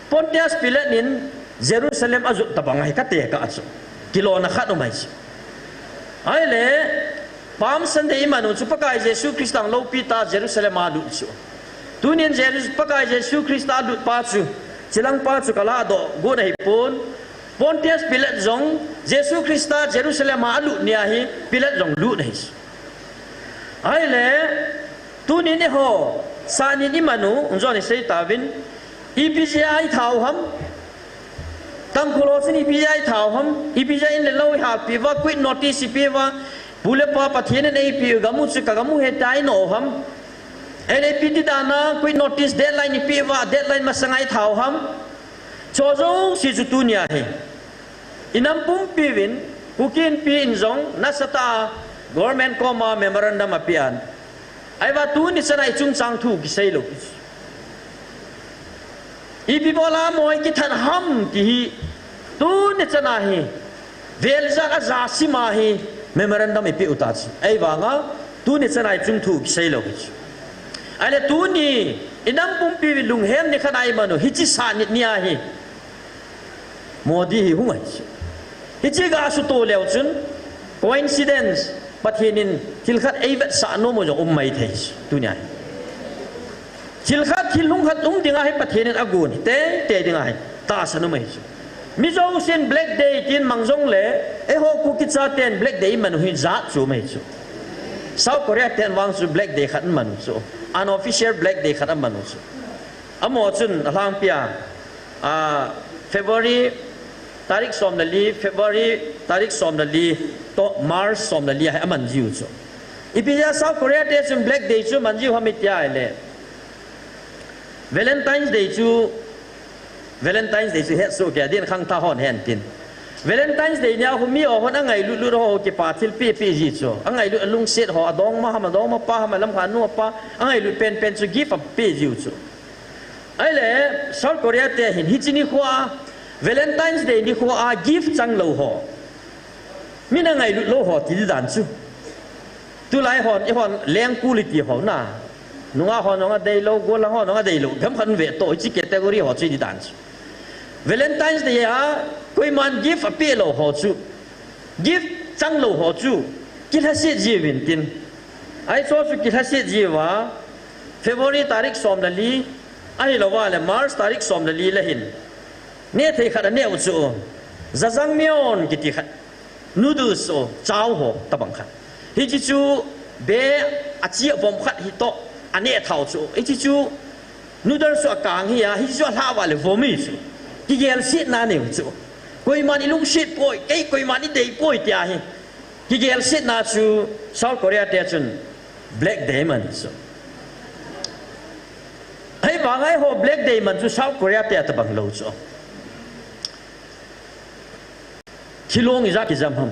Pontius Pilate in Jerusalem ajot tabang ahi katekah chu. Kilona khat um ahi chu. Ahile, Palm Sunday iman u chu Pakai Jesu Christa loupi ta Jerusalem a lut chu. Tunin Jesu, Pakai Jesu Christa lut pa chu, chilang pa chu kaladoh got ahipon. Pontius Pilate jong Jesu Christa Jerusalem a alut nia hi Pilate jong lut ahi chu. Ahile, tunin eiho, sanin iman u, hung jon isei tauvin, ipi jeh a ithau ham, Tangkhul ho chun ipi jeh a ithau ham, ipi jeh a in le lou ihatpi uva, quit notice ipi uva, pu le pa Pathen in eipeh u gam u chu ka gam u ahi tia inoh u ham. Ahile ipi ti dan a quit notice deadline ipeh uva, deadline masanga ithau ham. Chu jouse chu tunia hi. Inam pumpi uvin, Kuki Inpi in jong nasatah a government koma memorandum apeh in. Ahivang tuni chan a ichungchang thu kisei lou. Ipi bol a amaho kithat ham ti hi, tuni chan a hi, vel ijat a jasim a hi, memorandum ipeh u ta chu. Ahivang a, tuni chan a ichung thu kisei lou hi chu. Ahile tuni, inam pumpi uvin lunghem nikhat a iman u, hiche sanin nia hi. Modi hi hung ahi chu. Hiche ga suto leu chun, coincidence, Pathen in thil khat eivetsah nom u jong um maithei chu, tunia hi. Thil khat, thil lhung khat um ding ahi Pathen in agon, teitei ding ahi, tahsan um ahi chu. Mi jousen Black Day tin mang jongle, eiho Kuki chaten Black Day iman u hi jat chu um ahi chu. South Korea ten vang chu Black Day khat aman u chu. Unofficial Black Day khat aman u chu. Amaho chun alhangpia, a, February tarik som le li, February tarik som le li, toh March som le li a hi aman jiu chu. Ipi jeh a South Korea te chun Black Day chu aman jiu ham iti ahile, Valentine's Day chu, Valentine's Day chu hetsoh kei a din khangthah hon hen tin. Valentine's Day nia khu mi ho hon angailut lut ho kipa thilpeh peh ji chu. Angailut alungset ho, adongma ham, adongmapa ham, alamkha anu apa, angailut penpen chu gift apeh jiu chu. Ahile, South Korea te hin, hiche nikho a, Valentine's Day nikho a, gift chang lou ho. Min angailut lou ho, ti di dan chu. Tulai hon, eihon, leng quality ho na. Nungah hon jong adei lou, gollhang hon jong adei lou. Gam khat in ve toh, hiche category ho chu di dan chu. Valentine's Day a, koiman gift apeh lou ho chu. Gift chang lou ho chu. Kilhaset jiuvin tin. Ahi chu chu kilhaset jiuva. February tarik som le li, ahilouva le March tarik som le li le hin. Neh thei khat aneh u chu. Jajangmyeon kiti khat. Noodles o, chow ho, tabang khat. Hiche chu, be, achi avom khat hitoh, aneh thau chu. Hiche chu, noodles chu akang hi a, hiche chu alhah uva le vom ahi chu. Kigelsetna anei u chu. Koiman ilungset poi, kei koiman idei poi tia hi. Kigelsetna chu South Korea te chun Black Day man chu. Ahivang a eiho Black Day man chu South Korea te tabang lou chu. Thilong ijat kijam ham.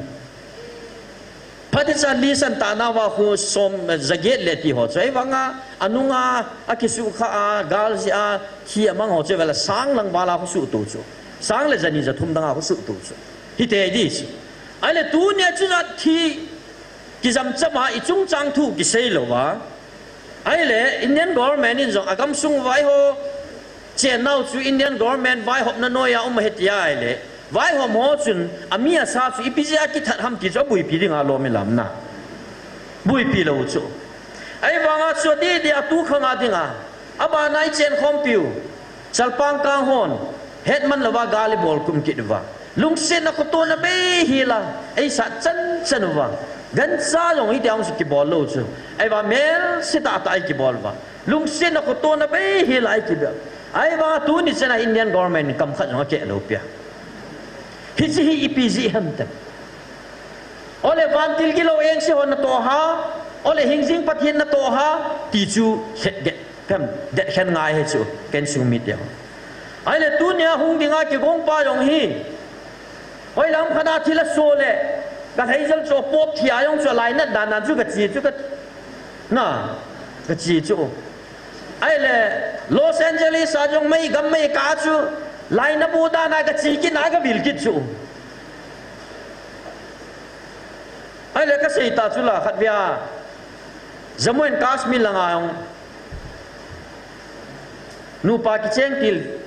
Phatecha list a tahna uva khu som, eh, jaget le ti ho chu. Ahivang a, anunga, akisukha a, gal jeh a, thi amang ho chu vela sang lang val a khu suhto chu. Sang le jani jathum dang a khu suhto chu. Hiti di chu. Ahile tunia chu jat thi kijam chama ichungchang thu kisei louva. Ahile Indian government in jong agamsung uva eiho chennau chu Indian government vaihopna noiya um ahi tia ahile. Vaihom ho chun ami asa chu ipi jeh a kithat ham ti chu abuipi dinga lom ilam na. Buipi lou chu. Ahivanga chu adih dih a tukhang a dinga. Abana ichen khompiu. Chalpang kang hon, hetman louva gal ibol kum kit uva. Lungsetna khotona beihel a, eisat chan chan uva. Gancha jong hiti ahung sukibol lou chu. Ahivang melse tah tah a ikibol uva. Lungsetna khotona beihel a ikibol. Ahivang tuni chan a Indian government in kam khat jong akeh lou pia. Hiche hi ipi jeh ham tam. Ole vantil gilou engse ho natoh ham, ole hingjing Pathen natoh ham, ti chu het get. Kem, det khen ngai hi chu, ken sung mite ho. Ahile tunia hung dinga kigong pa jong hi. Hoilam khat a thil aso le, ka lheijal chu pop thia jong chu lainat dan dan chu kache chu ka, na, kache chu. Ahile, Los Angeles a jong mei gam mei kah chu, lainat bu dan a kache kit na kavil kit chu. Ahile kasei ta chu la khatvei a, Jammu and Kashmir langa jong, nupa kicheng til,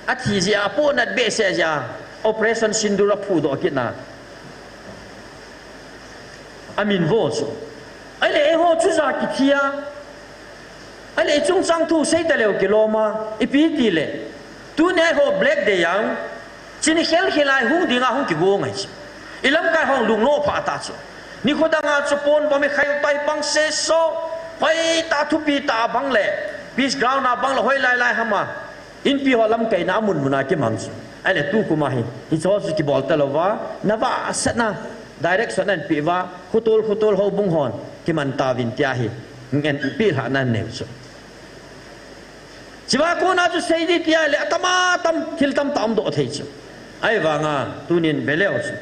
athi jeh a, apohnat behseh jeh a, Operation Sindoor aphudoh kit na. amin vo chu. Ahile eiho chu ja kithi a. Ahile ichungchang thu sei taleu kilom a. Ipi ti le. Tunia eiho Black Day a. Chini khel khel a hung dinga hung kigo ngai chu. Ilamkai hung lunglo pha ta chu. Nikho danga chu pon bang mi khai tai bang se so. Hoitah thupi tah bang le. Peace ground a bang le hoi lai lai hama. Inpi ho lamkaina amun muna kimang chu. Ahile tukum a hi. Hicho chu kibol talou va. Nava asatna. Direction anapeh va. Khutol khutol houbung hon. Kiman tauvin tia hi. Ngen pi lhahna nei chu. Chua kona chu sei di tia le atam atam thil tamtah umdoh thei chu. Ahivanga tunin veleu chu.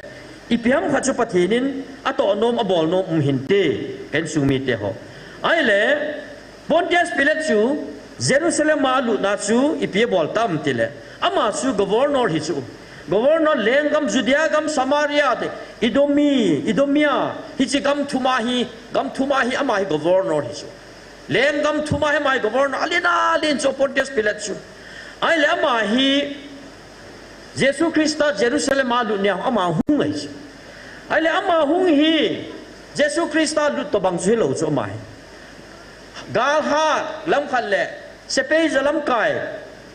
Ipi ham khat chu Pathen in atoh nom abol nom um hinte, ken sung mite ho. Ahile Pontius Pilate chu Jerusalem a alutna chu ipi abol tam tile. Ama chu governor hi chu. Governor lenggam Judea gam Samaria te Edomi, Edomia, hiche gam thuma hi, gam thuma hi ama hi governor hi chu. Lenggam thuma hi ama hi governor, alen alen chu Pontius Pilate chu. Ahile ama hi Jesu Christa Jerusalem a lut nia ama hung ahi chu. Ahile ama hung hi Jesu Christa lut tobang chu hilou chu ama hi. Galhat lamkhat le sepai jalamkai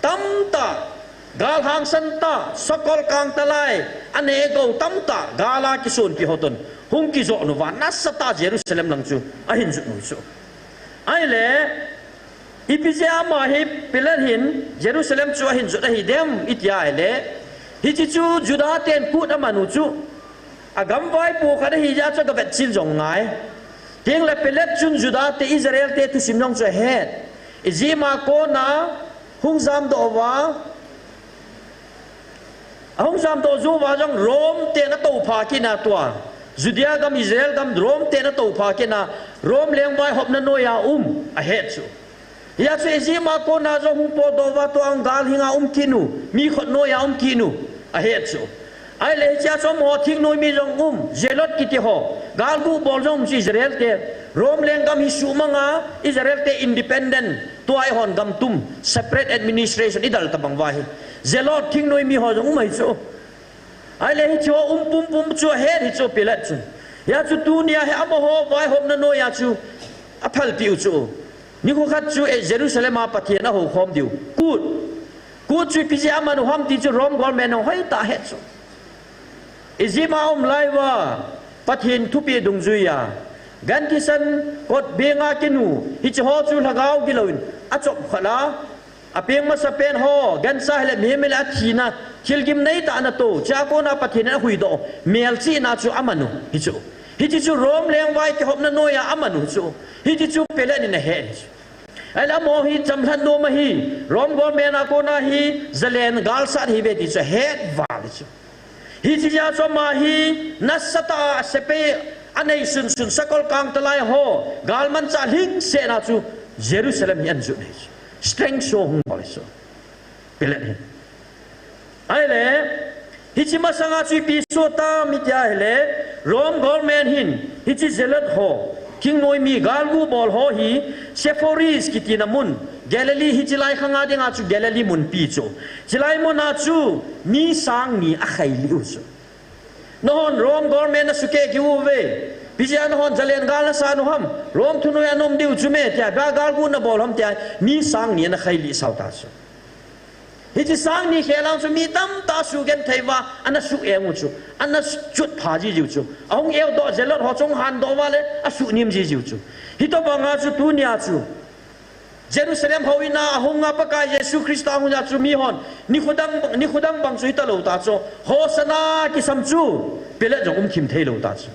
tamtah, gal hangsan tah, sakol kangtalai, anei gou tamtah, gal a kisonpi ho toh hung kijoh uva nasatah Jerusalem lang chu ahin jot u chu. Ahile, ipi jeh a ama hi Pilate hin Jerusalem chu ahin jot ahi dem iti ahile, hiche chu Juda ten kut aman u chu, agam vaipo khat ahi jeh a chu agavetchin jong ngai. Tengle Pilate chun Juda te Israel te thusim jong chu ahet. Ijeh a ama kona hung jamdoh uva, ahung jamdoh jou uva jong Rome ten atoupha kit na tua. Judea gam, Israel gam, Rome ten atoupha kit na, Rome lengvaihopna noiya um ahet chu. Hijeh chun ijeh a ama kona jong hung potdoh uva tua gal hinga um kit u, mi khut noiya um kit u ahet chu. Ahile hichea chu amaho thingnoi mi jong um, Zealot kiti ho, galgu bol jong um chu Israel te, Rome lenggam hi suhmanga, Israel te independent, tua eihon gam tum, separate administration idal tobang uva hi. Zealot thingnoi mi ho jong um ahi chu. Ahile hiche ho um pumpum chu ahet hi chu Pilate chun. Hijeh chun tunia hi amaho vaihopna noiya chu aphalpeh u chu. Nikho khat chu, eh, Jerusalem a Pathen ahoukhom diu. Kut. Kut chu ipi jeh a aman u ham ti chu Rome government hon hoitah ahet chu. Egypt a um lai uva, Pathen thupeh dungjuiya, gan thisan kot benga kinu, hiche ho chu lhagao gilouvin achop khat a, apeng masapen ho, gancha hile mihem hile athina, thilgim neitah anato, chua kona Pathen in ahuhdoh, melchihna chu aman u, hichu. Hiche chu Rome lengvai kihopna noiya aman u chu. Hiche chu Pilate in ahet hichu. Ahile amaho hi chamlhat nom ahi, Rome government a kona hi, zalen galsat ahiuve ti chu ahet val hichu. Hiche jeh a chu ama hi, nasatah a sepai anei sunsun sakol kangtalai ho, galmanchah lhingsetna chu Jerusalem hi anajot ahi chu. Strength show hung bol ahi chu. Pilate hin. Ahile, hiche masanga chu ipi soh tam iti ahile, Rome government hin, hiche Zealot ho, thingnoi mi galgu bol ho hi, Sepphoris kitina mun, Galilee hiche lai khanga dinga chu Galilee munpi chu. Chulai muna chu, mi sang ni akhailih u chu. Nahon Rome government nasukeh kit uve. Ipi jeh a nahon zalen gal nasan u ham. Rome thunoiya naum diu chu me tia, ba galgu nabol ham tia, mi sang ni ana khailih sau ta chu. Hiche sang ni khel lang chu mi tamtah sugenthei uva, ana suheng u chu, ana chutpha jijiu chu. Ahung eudoh Zealot ho chu hung handoh uva le, asuhnem jijiu chu. Hitobanga chu tunia chu. Jerusalem houin a ahunga Pakai Jesu Christa ahunga chu mihon, nikho dang, nikho dang bang chu hitalou ta chu. Hosanna kisam chu, Pilate jong umthim theilou ta chu.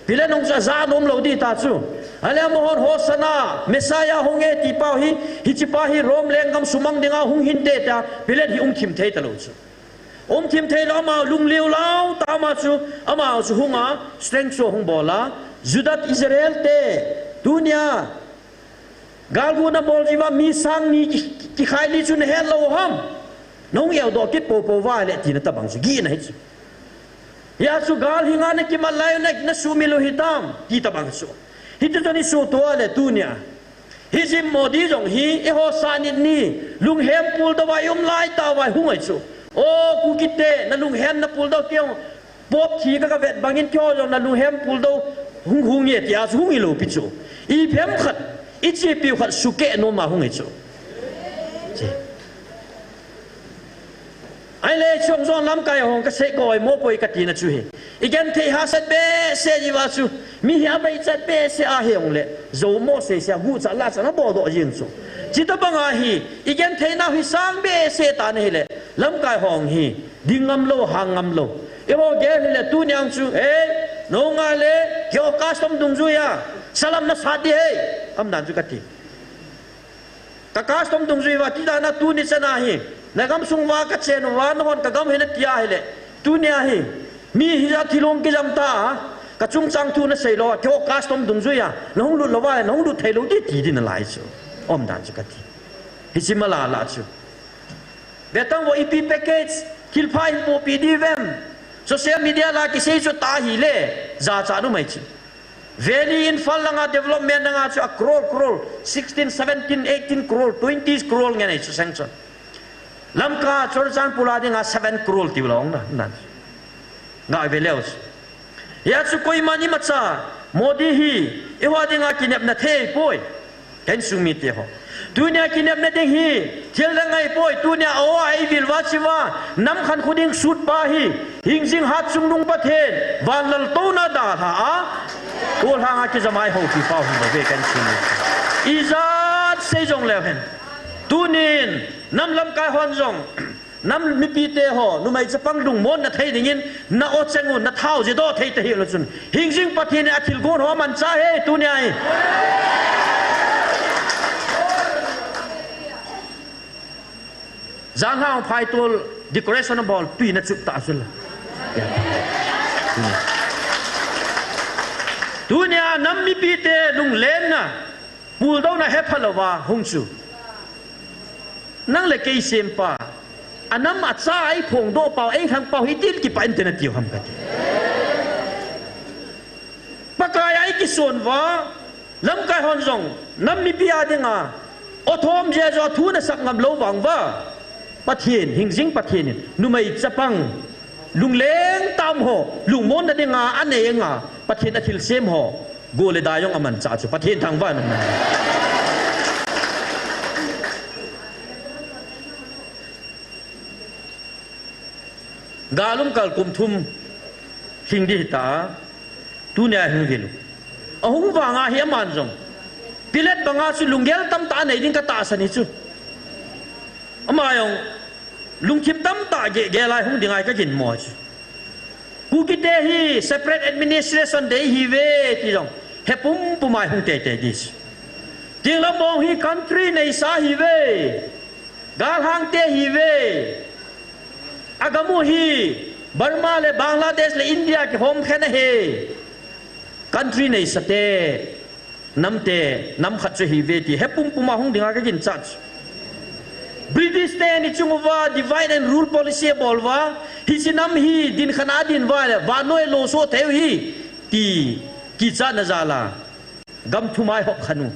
Pilate nung chu aja nom lou ding ta chu. Ahile amahon Hosanna, Messiah hung e ti pau hi, hiche pa hi Rome lenggam sumang dinga hung hinte tia, Pilate hi umthim thei talou chu. Umthim theilou ama lungliu lau ta ama chu, ama chu hunga, strength show hung bol a, Juda Israel te, tunia, galgu nabol jiuva mi sang ni ki, ki, kikhailih chu nahet lou ham. Nahung eudoh kit poupou uva le tina tobang chu, gihna hi chu. Hijeh chun gal hinga nakimat lai u na, nasuhmil u hitam, ti tobang chu. Hiti chun isuhtoh le tunia. Hiche Modi jong hi, eiho sah nit ni, lunghem puldou a i um lai tauva i hung ahi chu. O, Kuki te, nalunghem napuldoh kei u. Pope thi ka, ka vet bangin keiho jong nalunghem puldou hung hung e tia chu hung hilou pi chu. Iphem khat, ichepiu khat sukeh nom a hung hi chu. Ahile chong jong lamkai hon kasei ka oimo poi katina chu hi. Igenthei hahsat behseh jiuva chu. Mi hi abeichat behseh ahi jongle. Jou mo seisea gucha lacha na boldoh jing chu. Chutobang ahi. Igenthei nau hi sang behseh tan ahile. Lamkai hon hi. Ding ngam lou, hang ngam lou. Eiho gel hile tuni ang chu. Hei, nunga le. Keiho custom dungjuia. Salam nasat ding ahi. Umdan chu kati. Ka custom dungjuiva, tidan a tuni chan ahi. Nagam sunguva kachen uva, nahon kagam hina tia hile. Tuni ahi. Mi hija thilong kijam ta a. Kachungchang thu nasei lou a. Keiho custom dungjuia. Nahung lut louva, nahung lut thei lou ding ti ding nalai chu. Umdan chu kati. Hichi mala la chu. Vetang vo ipi package. Thilpha hin popi ding uvem. Social media la kisei chu ta hile. Jacha numei chu. Valley Imphal langa development langa chu a crore, crore, sixteen, seventeen, eighteen crore, twenty crore ngen ahi chu sanction. Lamka Churachandpur a dinga seven crore tiu lou na, na. Nga ve leu chu. Hia chu koiman imacha, Modi hi, eiho dinga kinepna thei poi. Kahin sung mite ho. Tunia kinepna ding hi, thil dang ahipoi, tunia aw a eivil uva chiuva, nam khankho ding sut pa hi, hingjing hat chungnung Pathen, van laltouna dalha a, tolhang a kijam a eihoupi pa hi bou ve kahin sung mite. Ijat sei jong leu hen. Tunin, nam lamkai hon jong, nam mipite ho, numei chapang lungmonna thei dingin, na aw cheng u, na thao jeh doh thei tahih lou chun. Hingjing Pathen in athilgon ho amanchah e, tunia hi. Janglhang phaitol decoration abol tui na chup ta chu la. Tunia nam mipite lunglenna, puldouna hepha louva hung chu. Nang le kei sempa, anam acha a eiphongdoh pau, eilhang pau hi itil kipah inte natiu ham kati. Pakai a eikison uva, lamkai hon jong, nam mipi a dinga, aw thom jeh joh a thu nasah ngam lou vang uva. Pathen, hingjing Pathen in, numei chapang, lungleng tam ho, lungmonna dinga, anei anga, Pathen athilsem ho, go le da jong amanchah chu, Pathen thangvah in umhen. Gal um kal kum thum lhing ding hita, tunia hung vil u. Ahung vanga hi aman jong. Pilate banga chu lunggel tamtah anei ding katahsan hi chu. Ama jong lungthim tamtah ge-, gel a hung ding ahi kaginmo chu. Kukite hi separate administration dei ahiuve ti jong. He pumpum a hung teitei ding chu. Thinglhang mong hi country neisa ahiuve. Galhangte ahiuve. Agam u hi Burma le Bangladesh le India kihom khen ahi. Country neisate, namte, nam khat chu ahiuve ti he pumpum a hung dinga kaginchat chu. British te ni chung uva divide and rule policy abol uva, hiche nam hi dinkhat a adin uva le vannoi a losoh thei u ahi ti kichatna jal a gam thum a eihop khen u.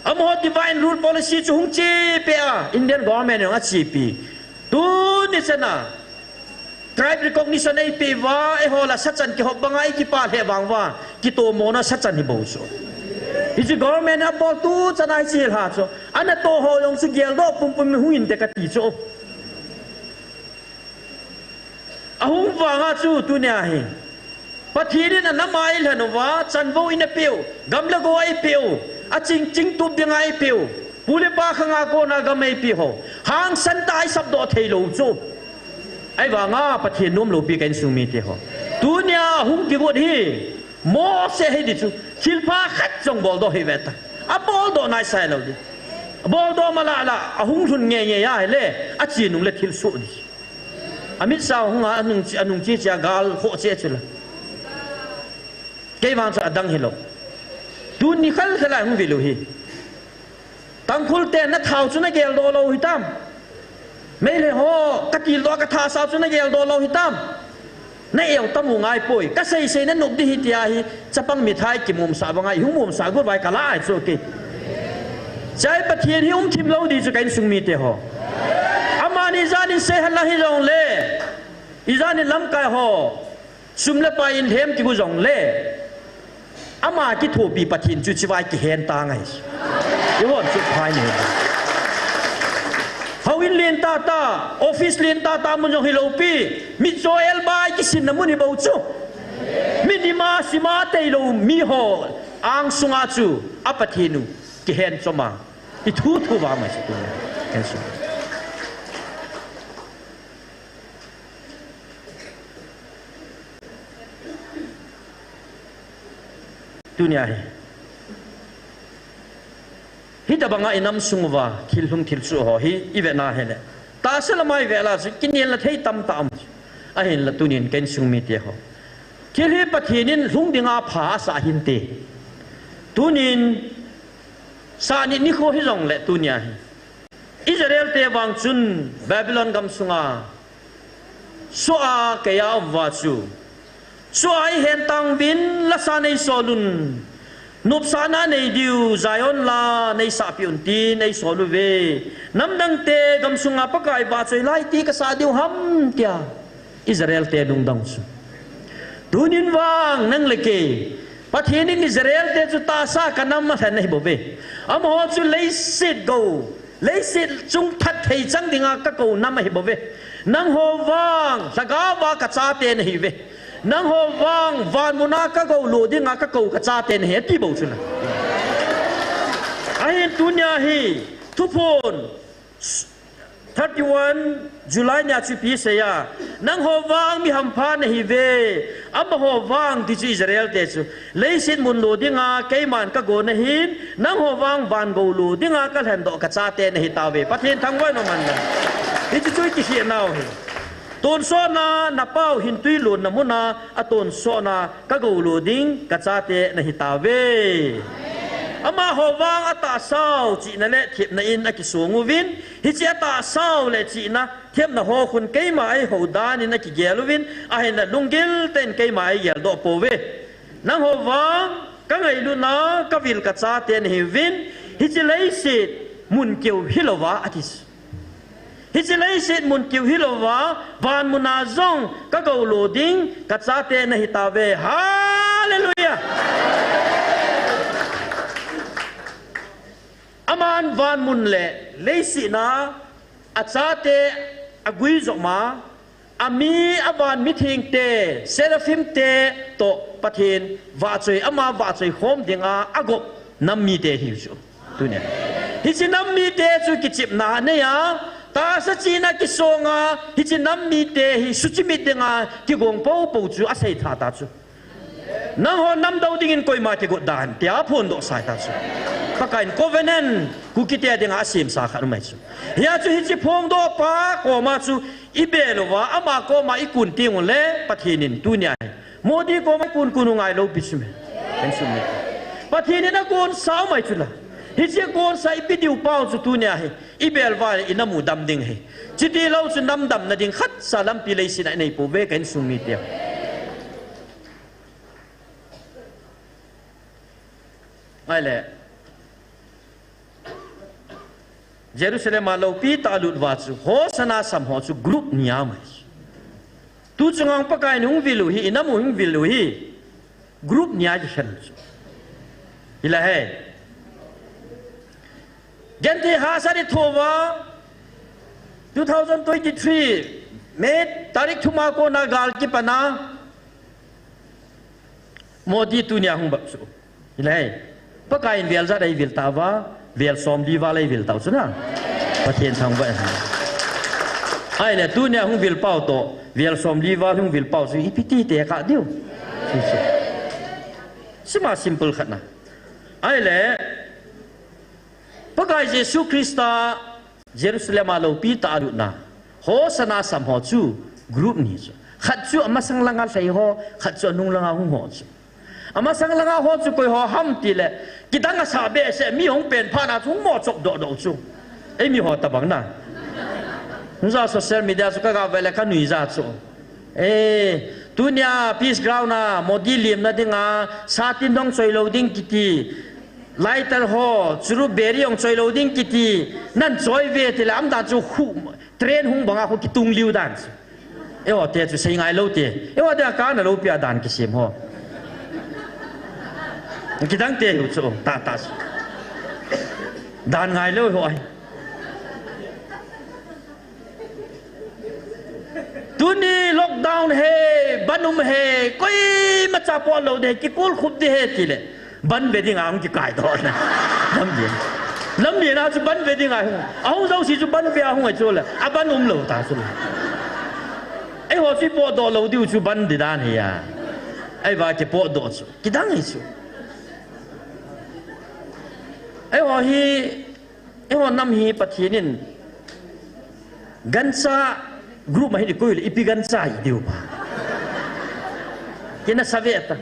Amaho divide and rule policy chu hung chepi a, Indian government in hung achepi. Tuni chan a, tribe recognition eipeh uva, eiho la sachan kihop banga eikipah lheh vang uva, kitomona sachan hi bou chu. Hiche government in abol tu chan a hiche lha chu. Anatoh ho jong chu geldoh pumpum hung inte kati chu. Ahung vanga chu tunia hi. Pathen in anam a eilhen uva, chanvou in apeh u, gam le go eipeh u, aching chingtup dinga eipeh u, pu le pa khanga kona gam eipeh ho. Hangsan tah a eisapdoh thei lou chu. Ahivanga Pathen nomlou pi ka insung mite ho. Tunia hung kigot hi, Mose hi di chu, thilpha khat jong boldoh hih ve ta. Aboldoh naisai lou di. Aboldoh mala la, ahung lhun ngeingei ahile, ache nung le thilsoh di. Amit Shah hung a, anung che, anung che che a gal khoh che chu la. Kei vang chu adang hilou. Tuni khel khel a hung vil u hi. Tangkhul te na thao chu na geldoh lou hitam. Meitei ho, ka tildoh ka thasao chu na geldoh lou hitam. Na eu tam u ngai poi. Ka sei sei na nop di hi tia hi. Chapang mithai kimumsa banga i hung mumsa got vai ka la ai chu kei. Chai Pathen hi um thim lou di chu ka insung mite ho. Amani jan in sei hen lang hijongle. Ijat nin lamkai ho sum le pai in lhem kigu jongle, ama kithopi Pathen chu chivai kihen ta ngai. Ihon chu phai ne. Houin lentah tah, office lentah tah mun jong hilou pi, mitcho elbai kisinna mun hi bou chu. Mit ima sima teilou miho angsunga chu a Pathen u kihen chom a, ithu thu va mai chu. Hen su. Tunia hi, hitobanga inam sung uva thil lhung thil soh ho hi ivet na hile, tahsa lama ivet la chu kinelna thei tamtah um. Ahinla tunin ka insung mite ho, thil hi Pathen in lhung dinga pha asah hinte. Tunin sah ni nikho hijongle tunia hi Israel te vang chun Babylon gam sunga soh a kei a um uva chu, soh a ihen tang uvin, lasa nei sol un, nopsahna nei diu Zion la nei sahpeh un tin ei sol uve. Namdang te gam sunga Pakai vahchoi lai ti kasah diu ham tia Israel te lungdong chu. Tunin vang nang le kei, Pathen in Israel te chu tahsa ka nam alhen ahi bouve. Amaho chu leiset gou, leiset chung phatthei chang dinga ka kou nam ahi bouve. Nangho vang lhagaova ka chate nahiuve. Nangho vang vanmuna ka gou lo dinga ka kou ka chate nahi, ati bou chu na. Ahin tunia hi Thuphon thirty-one July nia chu ipi asei a, nangho vang mi hampha nahiuve, amaho vang ti chu Israel te chu, leiset mun lo dinga keiman ka gon ahin, nangho vang van gou lo dinga ka lhendoh ka chate nahi tauve. Pathen thangvah in um hen lang. Hichu chu i kikhel nau hi. Tonsot na, na pau hin tui lonna muna, atonsot na, ka gou lo ding ka chate nahi tauve. Amaho vang atahsau chihna le thepna in akisong uvin, hiche atahsau le chihna thepna ho khun keima eihou dan in akigel uvin, ahinla lunggil tah in keima eigel doh pouve. Nangho vang ka ngailutna, ka vil ka chate nahiuvin, hiche leiset mun keu hilouva ati. Hiche leiset mun keu hilouva, van muna jong ka gou lo ding ka chate nahi tauve. Hallelujah! Aman van mun le leiset na achate agui jop ma, ami avan mitheng te, seraphim te toh Pathen vahchoi, ama vahchoi khom dinga agop nam mite hiu chu. Tunia hiche nam mite chu kichepna anei a, tahsa chihna kisong a, hiche nam mite hi suchimit dinga kigong poupou chu asei tha ta chu. Nangho nam dou dingin koima kigot dan tia aphondoh sai ta chu. Pakai in covenant Kuki te dinga asemsa khat um ahi chu. Hia chu hiche phongdoh pa koma chu ibel uva, ama koma ikun teng ule Pathen in tunia hi Modi koma ikun kun u ngai lou pi chu me. Kan sum me. Pathen in agonsa um ahi chu la. Hiche agonsa ipi diu pau chu tunia hi ibel uva inam u dam ding ahi. Chuti lou chu nam damna ding khatcha lampi leiset a inei pouve ka insung mite. Ahile, Jerusalem a loupi tah a lut uva chu Hosanna sam ho chu group ni a um ahi. Tu chunga Pakai in hung vil u hi, inam u hung vil u hi group ni a kikhen chu. Hilai hi. Genthei hahsat ithoh uva, two thousand twenty-three May tarik thum a kona gal kipan a Modi tunia hung bap chu. Hilai. Pakai in vel ijat eivil tauva, vel somli val eivil tau chu na. Pathen thangvah in. Ahile tunia hung vil pau toh, vel somli val hung vil pau chu ipi ti tekah diu. Chu chu. Sima simple khat na. Ahile, Pakai Jesu Christa Jerusalem a loupi tah a lutna, Hosanna sam ho chu group ni chu. Khat chu amasang langa lhai ho, khat chu anung langa hung ho chu. Amasang langa ho chu koi ho ham tile, kidang asah behseh, mi hung pen phat na chu hung mo chop doh doh chu. Eimi ho tabang na. Hung ja social media chu ka ga ve le ka nui ja chu. Eh, tunia Peace Ground a Modi limna dinga, satin dong choi lou ding kiti, lighter ho, churu beri jong choi lou ding kiti, nan choi ve tile, aum dan chu khu, train hung banga khu kitung liu dan chu. Eiho te chu sei ngai lou te. Eiho te a kana lou pia dan kisem ho. Kidang te hu chu ta ta chu. Dan ngai lou ho ai. Tuni lockdown he, ban um he, koima cha po lou de, kikul khup de he tile. Ban ve ding a hung kikai doh na. Lam ding. Lam ding a chu ban ve ding a hung. A hung zo si chu ban ve a hung a chu le. A ban um lou ta chu le. Eiho chu po doh lou diu chu ban di dan hi a. Eiva kipo doh chu. Kidang hi chu. Eiho hi Eiho nam hi Pathen in gancha group ma hi ni koi le ipi gancha hi diu pa. Kina save ta.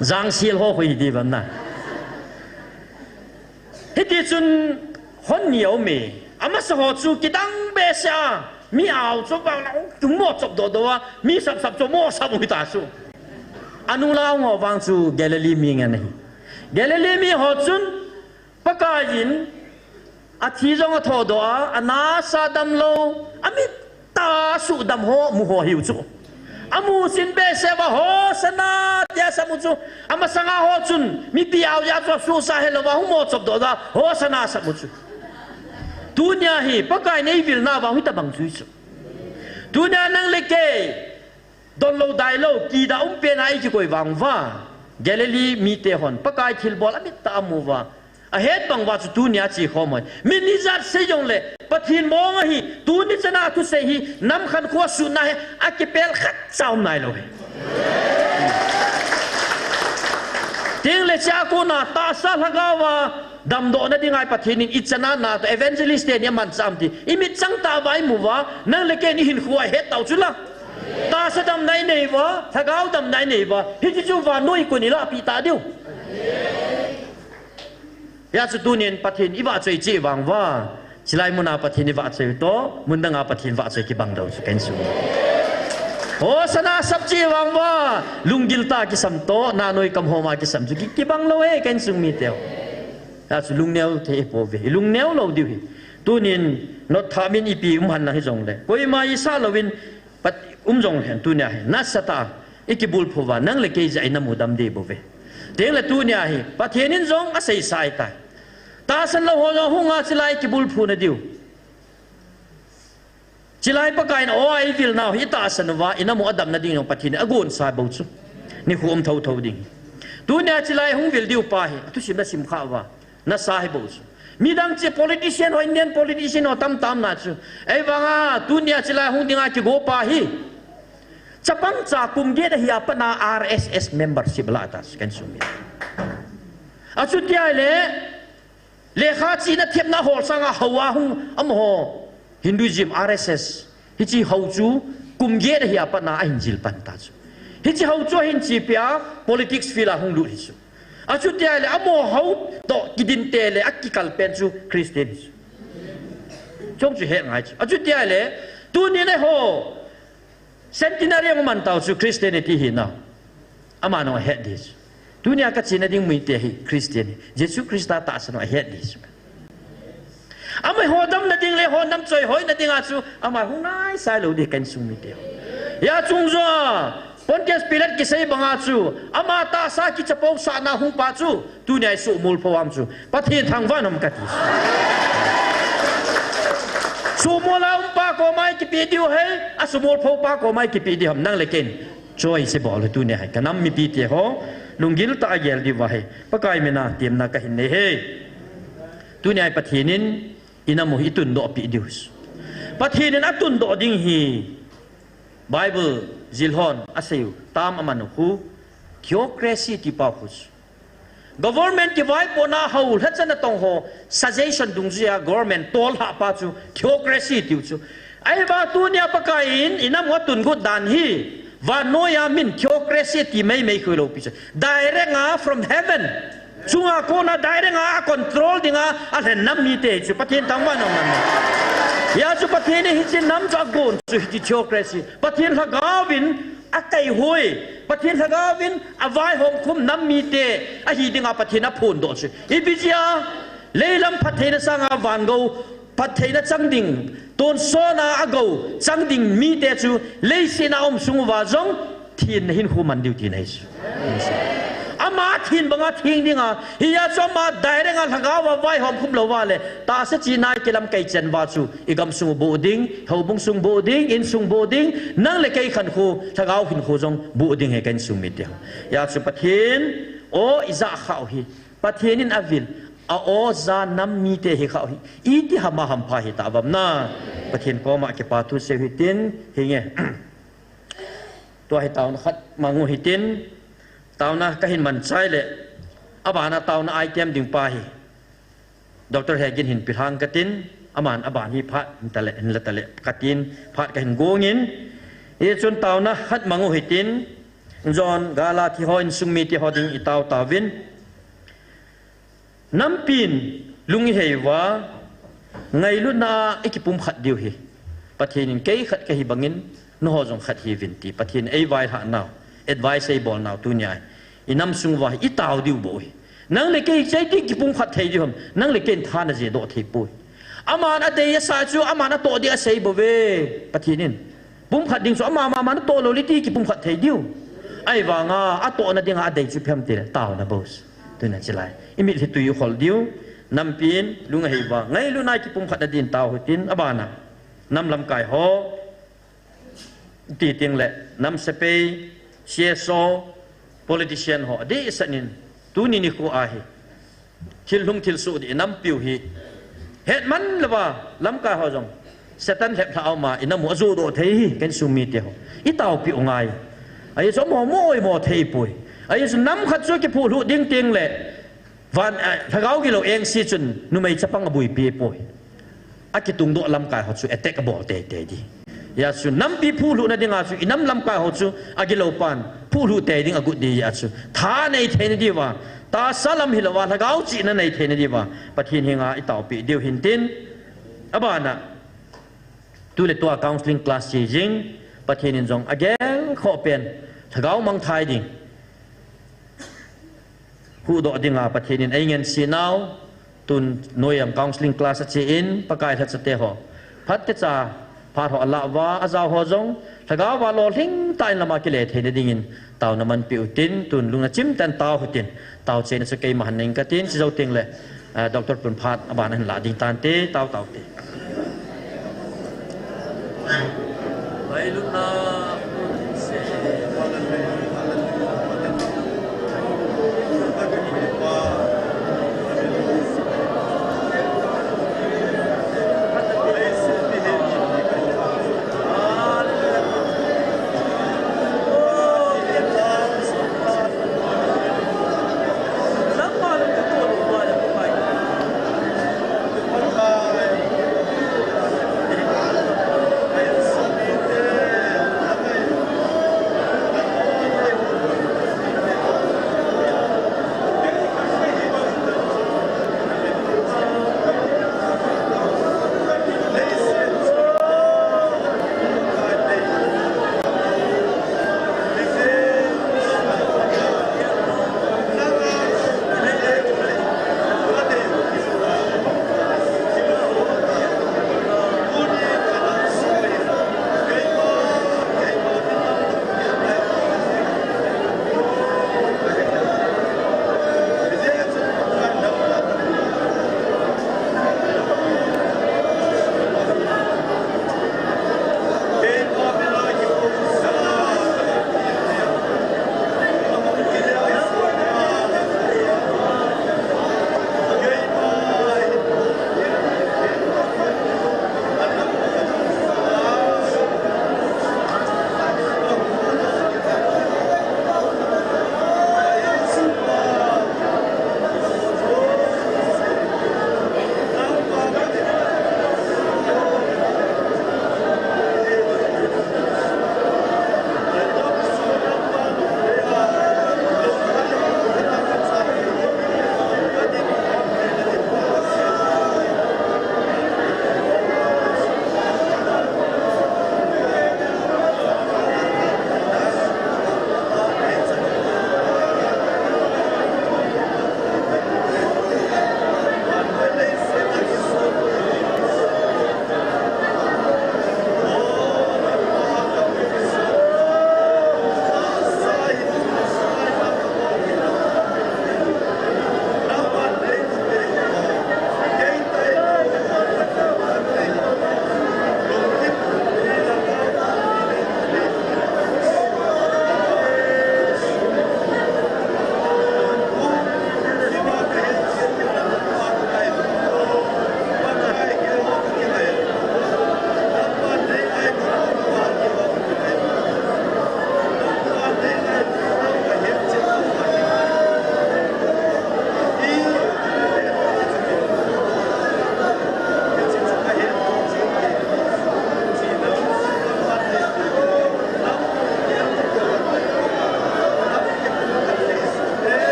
Jangsial ho koi hi diu vang na. Hiti chun hon ni au me. Amasa ho chu kidang behseh a. Mi au chu vang la chu mo chop doh doh a. Mi sap sap chu mo sap u ta chu. Anu la ho vang chu Galilee mi ngen ahi. Galilee mi ho chun Pakai in athi jong athodoh a, anasa damlou, amit a sudam ho mu ho hiu chu. Amu sin behseh uva Hosanna tia sam u chu. Amasanga ho chun mipi au ja chu susa helou va hung mo chop doh a Hosanna sam u chu. Tunia hi Pakai in eivil nauva hitabang chu chu. Tunia nang le kei Donlou dailou, kida um pen a eikikoi vang uva. Galilee mite hon, Pakai thilbol amit a amu uva. Ahet bang uva chu tunia chi khom hoi. Min ijat sei jongle, Pathen mong ahi, tuni chana thusei hi, nam khankho suna hi, akipel khat cha um nailou hi. Tengle cha kona, tahsa lhagao va, damdohna dinga Pathen in ichana na to evangelist teni amanchah am ti. Imit chang tah uva imu uva, nang le kei ni hinkho ahet tau chu la. Tahsa damna inei uva, lhagao damna inei uva. Hiche chu vannoi kon ilahpeh ta diu. Hia chu tunin Pathen ivahchoi cheh vang uva. Chilai muna Pathen ivahchoi u toh, mundanga Pathen vahchoi kibang dou chu ken sum. Hosanna sap cheh vang uva, lunggil tah kisam toh, nanoi kamhoma kisam chu ki, kibang lou e ken sung mite. Hia chu lungneo thei ipouve, ilungneo lou diu hi. Tunin, notthap in ipi um henlang hijongle. Koima isah louvin, Pat-, um jongle, tunia hi, nasatah a, ikibulphu uva, nang le kei jeh a inam u dam ding bouve. Tengle tunia hi, Pathen in jong aseisa ahitai. Tahsan lou ho jong hunga chilai kibulphu na diu. Chilai Pakai in, o, eivil nau hi tahsan uva, inam u adamna ding jong Pathen in agonsa bou chu. Nikho um thotho ding. Tunia chilai hung vil diu pa hi, athusim nasim kha uva. Nasa hi bou chu. Midang che politician ho, Indian politician ho tamtam na chu. Eivanga, tunia chilai hung dinga kigo pa hi. Chapang cha kum get ahi a pat na R S S membership ala ta chu ken sum mi. Achuti ahile, lekha chihna thepna hol sanga hou a hung amaho Hinduism R S S. Hiche hou chu kum get ahi a pat na ahin jil pan ta chu. Hiche hou chu ahin chepi a politics field a hung lut hi chu. Achuti ahile amaho toh kidin te le akikal pen chu Christian hi chu. Chong chu he ngai chu. Achuti ahile tunin eiho Centenary a um man tau chu Christianity hi na. Ama nung ahet ding chu. Tunia kachena ding mite hi Christian hi. Jesu Christa tahsan u ahet ding chu. Amaho damna ding le ho nam choi hoina dinga chu ama hung naisai lou ding ken sung mite. Hia chung joa Pontius Pilate kisei banga chu ama tahsa kichapousahna hung pa chu Tunia isumol pho ham chu. Pathen thangvah in um kati. Sumol a um pa koma ikipe diu ham, asumol pho pa koma ikipe diu ham, nang le ken. Choice ibol u tunia hi. Kanam mipite ho, lunggil tah a gel diu ahi. Pakai mina, temna kahin nei e. Tunia hi Pathen in, inam u hi itundoh peh diu. Pathen in atundoh ding hi. Bible jil hon asei u, tam aman u khu, theocracy ti pa khu chu. Government kivaipohna hou, lhachana tong ho, suggestion dungjuia government tol hah pa chu, theocracy tiu chu. Ahivang tunia Pakai in, inam u atun got dan hi, vannoiya min theocracy ti meimei khu lou pi chu. Direct a from heaven. Chunga kona direct a control dinga alhen nam mite chu Pathen thangvah in um nam. Hia chu Pathen in hiche nam chu agon chu hiche theocracy. Pathen lhagao vin akai hoi. Pathen lhagao vin avaihom khum nam mite ahi dinga Pathen aphondoh chu. Ipi jeh a leilam phattheina sanga vangou phattheina chang ding, tonsot a agou chang ding mite chu leiset a um sung uva jong thenna hinkho man diu tina ahi chu. Ama thin banga theng dinga, hia chu ama direct a lhagao a vaihom khum lou uva le, tahsa china kilamkai chen uva chu, i gamsung boh ding, houbung sung boh ding, insung boh ding, nang le kei khankho, lhagao hinkho jong boh ding ahi ka insung mite ho. Hia chu Pathen o i ja khah u hi, Pathen in avil, a o ja nam mite hi khah u hi, iti ham a hampha hita vem na. Pathen koma kipa thu seiu hitin, hinge. Tua hi taona khat mang u hitin, taona kahin man chai le, abana taona item ding pa hi Doctor Hegin hin pilhang katin, aman aban hi phat hin tale, hin la tale katin, phat kahin gong in, hichun taona khat mang u hitin, John Gala thi ho insung mite ho ding i tao tauvin. Nampin lung i hei uva, ngailutna a i kipumkhat diu hi. Pathen in kei khat kahi bangin, nangho jong khat hiuvin ti Pathen in ei vailhah nau, advice ei bol nau tunia i nam sung uva hi i tao diu bou hi. Nang le kei chai ti kipumkhat thei diu ham, nang le kei in tha na je doh thei poi. Aman adei asa chu, aman atoh ding asei bou ve, Pathen in. Pumkhat ding chu ama, ama, ama natoh lou le ti kipumkhat thei diu. Ahivanga, atohna dinga adei chu phem tile, taona bou. Tuna chilai. I mitlhi tui u khol diu, nampin, lung a hei uva, ngailutna a kipumkhat na din tao hitin, abana. Nam lamkai ho, ti ting le, nam sepai, C S O, politician ho, adeh sah in, tuni nikho a hi. Thil lhung thil suh ding i nampiu hi. Hetman louva, lamkai ho jong. Satan lheplhah a um a, i nam u ajoh doh thei hi, ka insung mite ho. I taopi u ngai. Ahi chu mo, mo, mo thei poi. Ahi chu nam khat chu kiphuhlhuh ding ting le. Van, eh, lhagao gilou engse chun, numei chapang abuipi poi. Akitung doh lamkai ho chu attack abol teitei ding. Hia chu nampi phuhlhuhna dinga chu i nam lamkai ho chu agilou pan phuhlhuh tei ding agot ding hia chu. Tha nei theina diuva, tahsa lam hilouva, lhagao chihna nei theina diuva, Pathen henga i taopi diu hintin. Abana, tu le tua counseling class che jing, Pathen in jong agel khoh pen, lhagao mangthai ding. Huhdoh dinga Pathen in ei ngense nau, tun noiya counseling class ache in, Pakai lhacha te ho. Phat techa, phat ho alah uva, ajao ho jong, lhagao va lolhing tah in lama kile theina dingin, taona manpi u tin, tun lungna chim tah in tao hitin, tao chena chu keima hin nei inge katin, chujou teng le, eh, Doctor Punphat, abana hin la ding tante, tao tao te.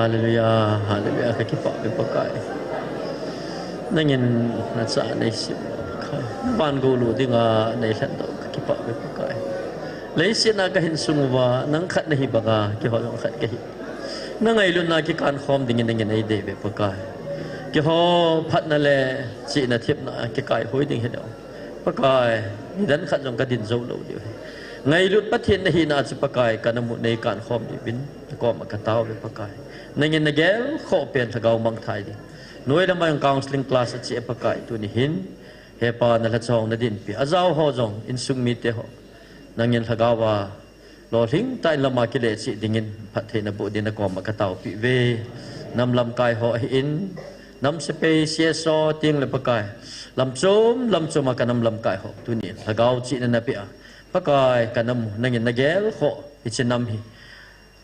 Hallelujah, hallelujah, ka kipah uve Pakai. Nangin nacha neisim Pakai. Van gou lut dinga neilhen doh ka kipah uve Pakai. Leiset a ka hinsung uva, nang khat nahi banga, keiho jong khat kahi. Na ngailutna kikan khom dingin nangin eidei uve Pakai. Keiho phatna le chihna thepna kikaihoi ding hilou. Pakai, nidan khat jong ka din jou lou diu ahi. Ngailut Pathen nahina chu Pakai, ka nam u neikan khom diuvin, na koma ka tao uve Pakai. Nangin na gelkhoh pen lhagao mangthai ding. Noi lama jong counseling class ache Pakai, tuni hin. He Pa, na lhacha hung na dinpi. Ajao ho jong, insung mite ho. Nangin lhagao a lolhing tah in lama kile cheh dingin, phattheina boh dingin na koma ka taopi uve. Nam lamkai ho ahin, nam sepai, C S O, teng le Pakai. Lam chom, lam chom a ka nam lamkai ho. Tuni, lhagao chihna na pe a. Pakai, ka nam u, nangin na gelkhoh, hiche nam hi.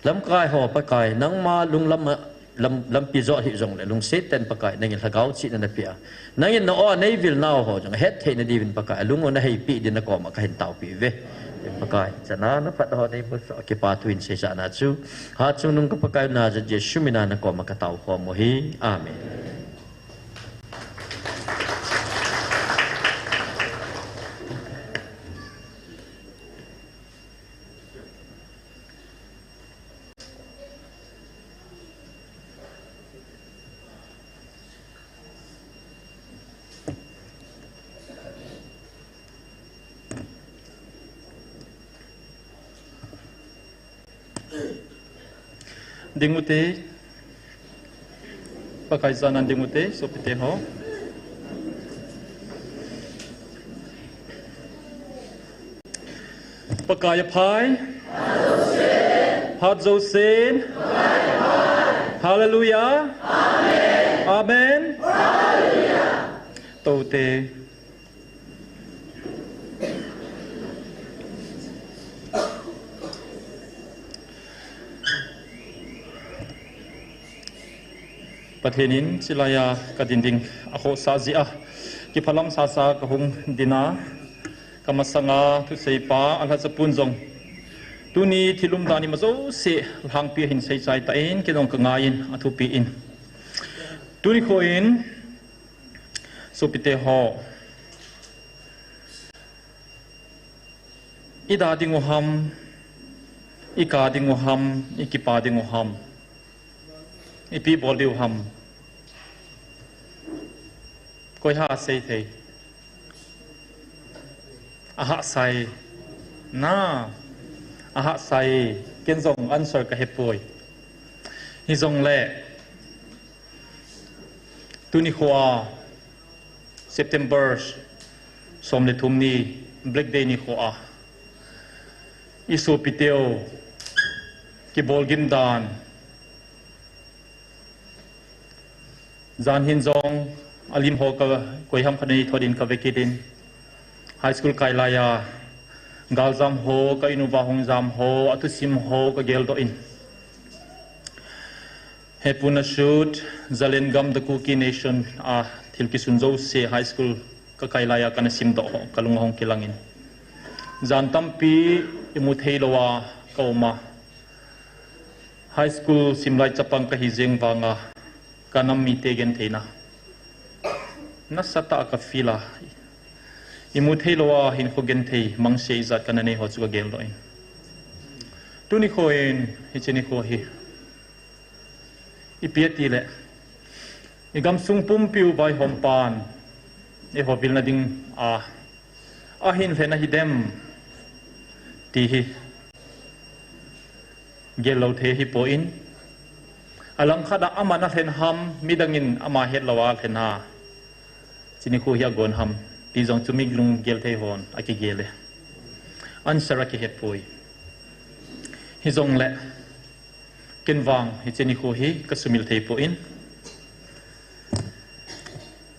Lamkai ho, Pakai, nangma lunglam a, lam, lampi jot hih jongle, lungset tah in Pakai, nangin lhagao chihna na pe a. Nangin na o a nei vil nau ho jong, het theina diuvin Pakai, alung u na heipi dingin na koma ka hin taopi uve. Pakai, chana na phat ho nei musoh, kipa thu in seisahna chu. Hatchungnung ka Pakai u Nazareth Jesu mina na koma ka tao khom u ahi. Amen. Ding ute, Pakai jana'n ding ute, sopite ho. Pakai aphai. Phat jousen. Hallelujah. Amen. Tou ute. Pathen in chilai a ka din ding akhohsah jeh a, kiphalam sasa ka hung din a, ka masanga thuseipa alhacha pun jong tuni thil umdan ima jouse lhangpi a hin seichai tan, kei jong ka ngai in, athupi in. Tuni kho in, sopite ho, i da ding u ham, i ka ding u ham, i kipa ding u ham, ipi bol diu ham. Koi ha sei thei. Ahahsa e. Na. Ahahsa e. Ken jong answer ka hepoi. Hijongle, tuni kho a, September som le thum ni, Black Day ni kho a, i sopiteu kibol gim dan, jan hin jong alim ho ka koi ham khat nei thot in ka vekit in, high school kai lai a galjam ho, ka in uva hung jam ho, athusim ho ka geldoh in. He Pu Nasut, Zalen gam, the Kuki Nation a thil kisun jouse high school ka kai lai a kana simdoh ho, ka lung ahung kilang in. Jan tampi imu thei lou a ka um a. High school sim lai chapang ka hi jeng vang a, ka nam mite gentheina nasatah a ka feel a. Imu thei lou a hinkho genthei mangse ijat kana nei ho chu ka geldoh in. Tuni kho in, hiche ni kho hi, ipi ati le, i gamsung pumpi u vaihom pan, eiho vilna ding a, ahin lhen ahi dem, ti hi gel lou thei hi poi. Alangkhat a aman alhen ham, midang in ama het lou a alhen a. Hiche ni kho hi agon ham, ti jong chu mi lunggel thei hon akigel e. Answer akihe poi. Hijongle, ken vang hiche ni kho hi ka sumil thei poi.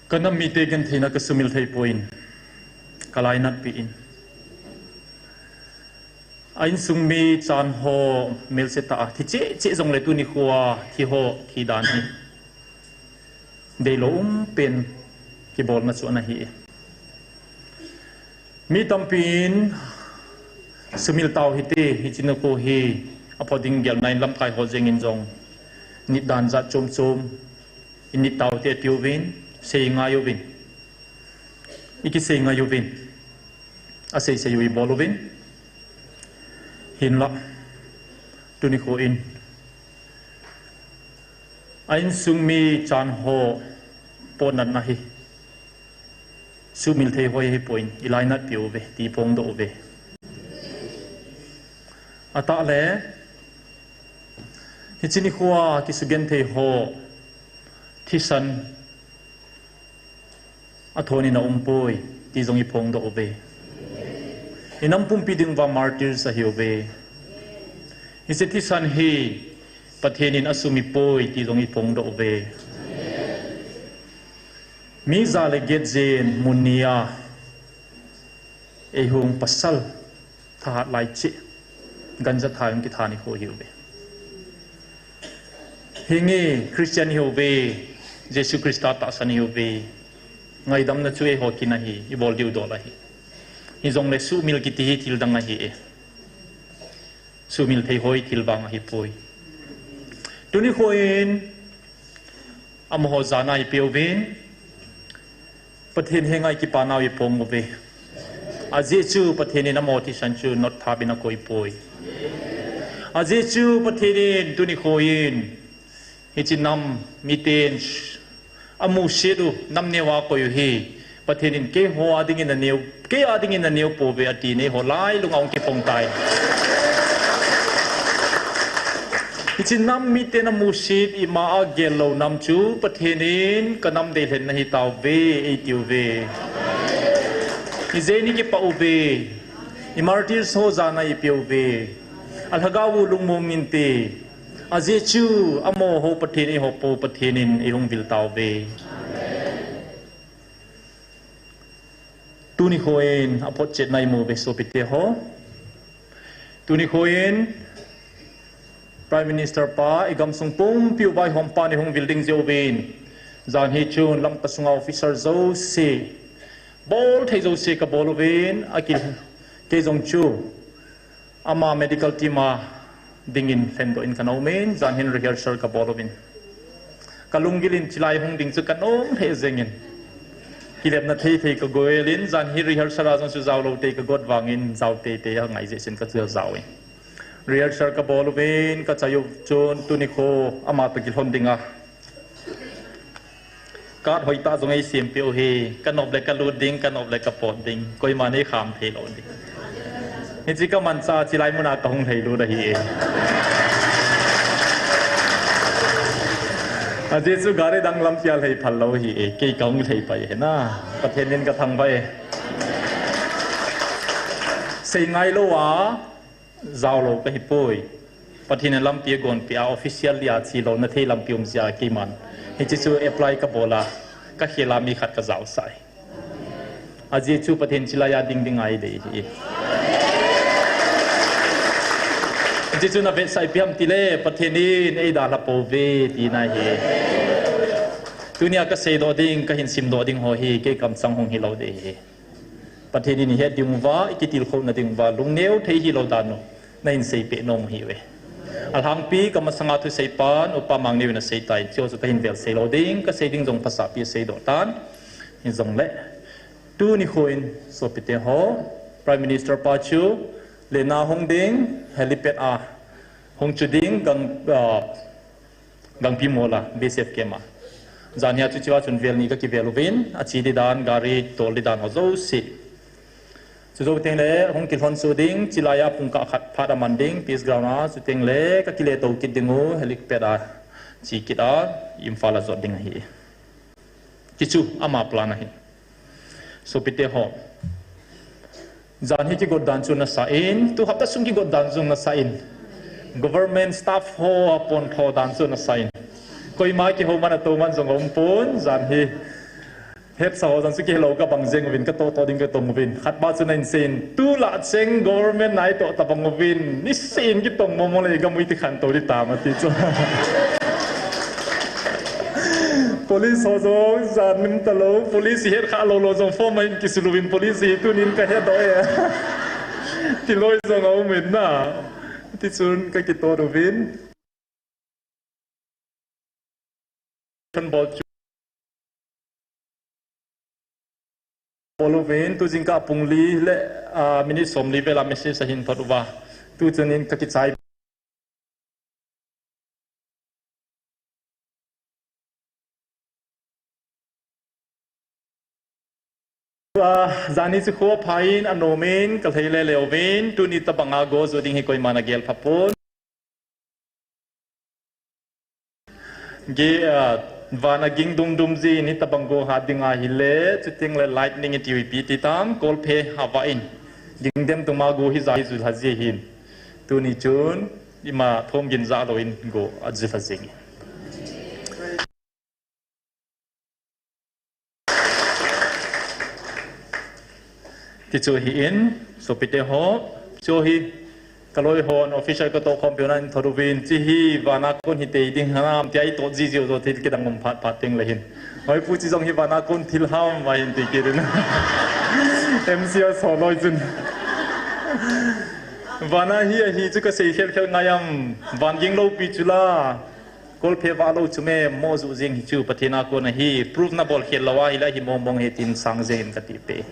Ka nam mite gentheina ka sumil thei poi. Ka lainatpi in. A insung mi chan ho melse tah a thi cheh cheh jongle tuni kho a thi ho thi dan hi deilou um pen kibolna chu ana hi e. Mi tampin sumil tau hite, hiche ni kho hi apho ding gelna in lamkai ho jeng in jong Nit dan jat chom chom i nit tau te ati uvin, sei ngai uvin, i kisei ngai uvin, a sei sei u i bol uvin. Hinlah, tuni kho in a insung mi chan ho pohnatna hi sumil thei ho hi poi, i lainat piu ve, ti phongdoh uve. Atah le, hiche nikho a kisugenthei ho thisan a thon in a um poi, ti jong i phongdoh uve. I nam pumpi ding uva martyrs ahiuve. Hiche thisan hi Pathen in a sumil poi, ti jong i phongdoh uve. Mi ja le get jen mun ni a ei hung pasal thahat lai cheh, gancha tha hung kitha nikho ahiuve. Hinge Christian ihiuve, Jesu Christa tahsan ihiuve. Ngaidamna chu eiho kin ahi, i bol diu dol ahi. Hijongle sumil kiti hi thil dang ahi e. Sumil thei ho hi thil vang ahi poi. Tuni kho in amaho jana i peuvin, Pathen henga i kipanau i phong uve. Ajeh chu Pathen in amaho thisan chu notthap in akoi poi. Ajeh chu Pathen in tuni kho in hiche nam miten amusit u, nam neo a koi u hi Pathen in keiho a dingin aneo, kei a dingin aneo pouve ati in eiho lailung a hung kiphong tai. Hiche nam miten amusit ima a gel lou nam chu Pathen in ka nam deilhenna ahi tauve, eiti uve. Ijeh inem i kipah uve, i martyrs ho jana i peuve. A lhagao u lungmong inte. Ajeh chu amaho Pathen eiho pou Pathen in eihung vil tauve. Tuni kho in aphotchetna i mu uve sopite ho. Tuni kho in Prime Minister pa i gamsung pumpi u vaihom pa in eihung vil ding jeh uvin, jan hi chun lamka sunga officer jouse, bol thei jouse ka bol uvin, aki, kei jong chu ama medical team a dingin lhendoh in kana um in, jan hin rehearsal ka bol uvin. Ka lunggil in chilai hung ding chu ka nom lheh jeng in, kilemna thei thei ka gel in, jan hi rehearsal a jong chu jao lou tei ka got vangin jao tei tei a ngai jeh chun ka chu jao in. Rehearsal ka bol uvin, ka chai u chun tuni kho ama toh kilhon ding a card hoitah jong eisem peh u hi, ka nop le ka lut ding, ka nop le ka pot ding, koiman eikham thei lou ding. Hiche ka manchah chilai mun a ka hung lhailut ahi e. Ajeh chu gari dang lampi a lhai phal lou ahi e, kei ka hung lhai pai ahi na. Pathen in ka thangvah e. Sei ngai lou a jao lou ka hi poi. Pathen in lampi agonpeh a, officially a che louna thei lampi um jeh a keiman hiche chu apply ka bol a, ka khel a mi khat ka jaosah e. Ajeh chu Pathen chilai a ding ding a eidei ahi. Hiche chu na vetsah ipi ham tile, Pathen in eidalha pouve tina ahi. Tunia ka seidoh ding, ka hin simdoh ding ho hi kei kamchang hung hilou ding ahi. Pathen in ihet ding uva, i kitilkhouna ding uva, lungneo thei hilou dan u na hin seipeh nom u ahiuve. Alhangpi ka masanga thusei pan Upa Mangneo in asei tai, hiche chu ka hin vel sei lou ding, ka sei ding jong phasahpi aseidoh tan. Hijongle, tuni kho in sopite ho, Prime Minister pa chu lena hung ding, helipad a hung chu ding, gang, ah, Gangpimol a, B S F camp a. Jan hi a chu chua chun vel ni ka kivel uvin, ache di dan, gari tol di dan ho jouse. Chu jou teng le, hung kilhon soh ding, chilai a pung kah khat phat aman ding, Peace Ground a, chuteng le, ka kile tou kit ding u, helipad a, che kit a, Imphal a jot ding ahi. Hichu ama plan ahi. Sopite ho, jan hi kigot dan chu nasa in, tu hapta sung kigot dan chu nasa in, government staff ho a pon tho dan chu nasa in, koima kihou man a tou man jong aum pon, jan hi hetsa ho jong chu kihelou ka bang jeng uvin, ka toh toh ding ka tong uvin. Khat pa chu na hin sei in, tulai cheng government nai toh tabang uvin, niseh in kitong momo le i gam u i ti khantou di tam ati chu. Police ho jong jan nim talou, police i het kha lou lou jong form a hin kisil uvin, police hi tunin ka hedoh e. Ti loi jong aum in na. Tichun ka kitot uvin. Kan bol chu. Bol uvin, tu jingkah pung li le, ah, minute som li vela message ahin thot uva. Tu chun in ka kichai. Ah, jani chu kho pha in, anom in, ka lhai le le uvin, tuni tabanga go jo ding hi koiman agel pha pon. Ge, ah, vana ging dum dum ji in hitabang go hat ding ahile, chuting le lightning iti uipi ti tam, kolphe hava in. Ging dem tuma go hi ja hi ju lha ji hin. Tuni chun, ima thom gin ja lo in go a ju lha jing. Ti chu hi in, sopite ho, chu hi, ka loi hon official ka to khom piona in thodu vin, chi hi, vana kon hi tei ding hanam, ti ai to ji ji zo thil kidang um phat phat ting le hin. Hoi pu chi jong hi vana kon thil ham, ma hin ti kirin. M C R so loi chun. Vana hi, hi chu ka sei khel khel ngai am, van ging lo pi chu la. Kolphe va lo chu me mo ju jing hi chu Pathen a kon ahi, proof na bol khel lo a hi la hi mong mong he tin sang jeng in ka ti pe.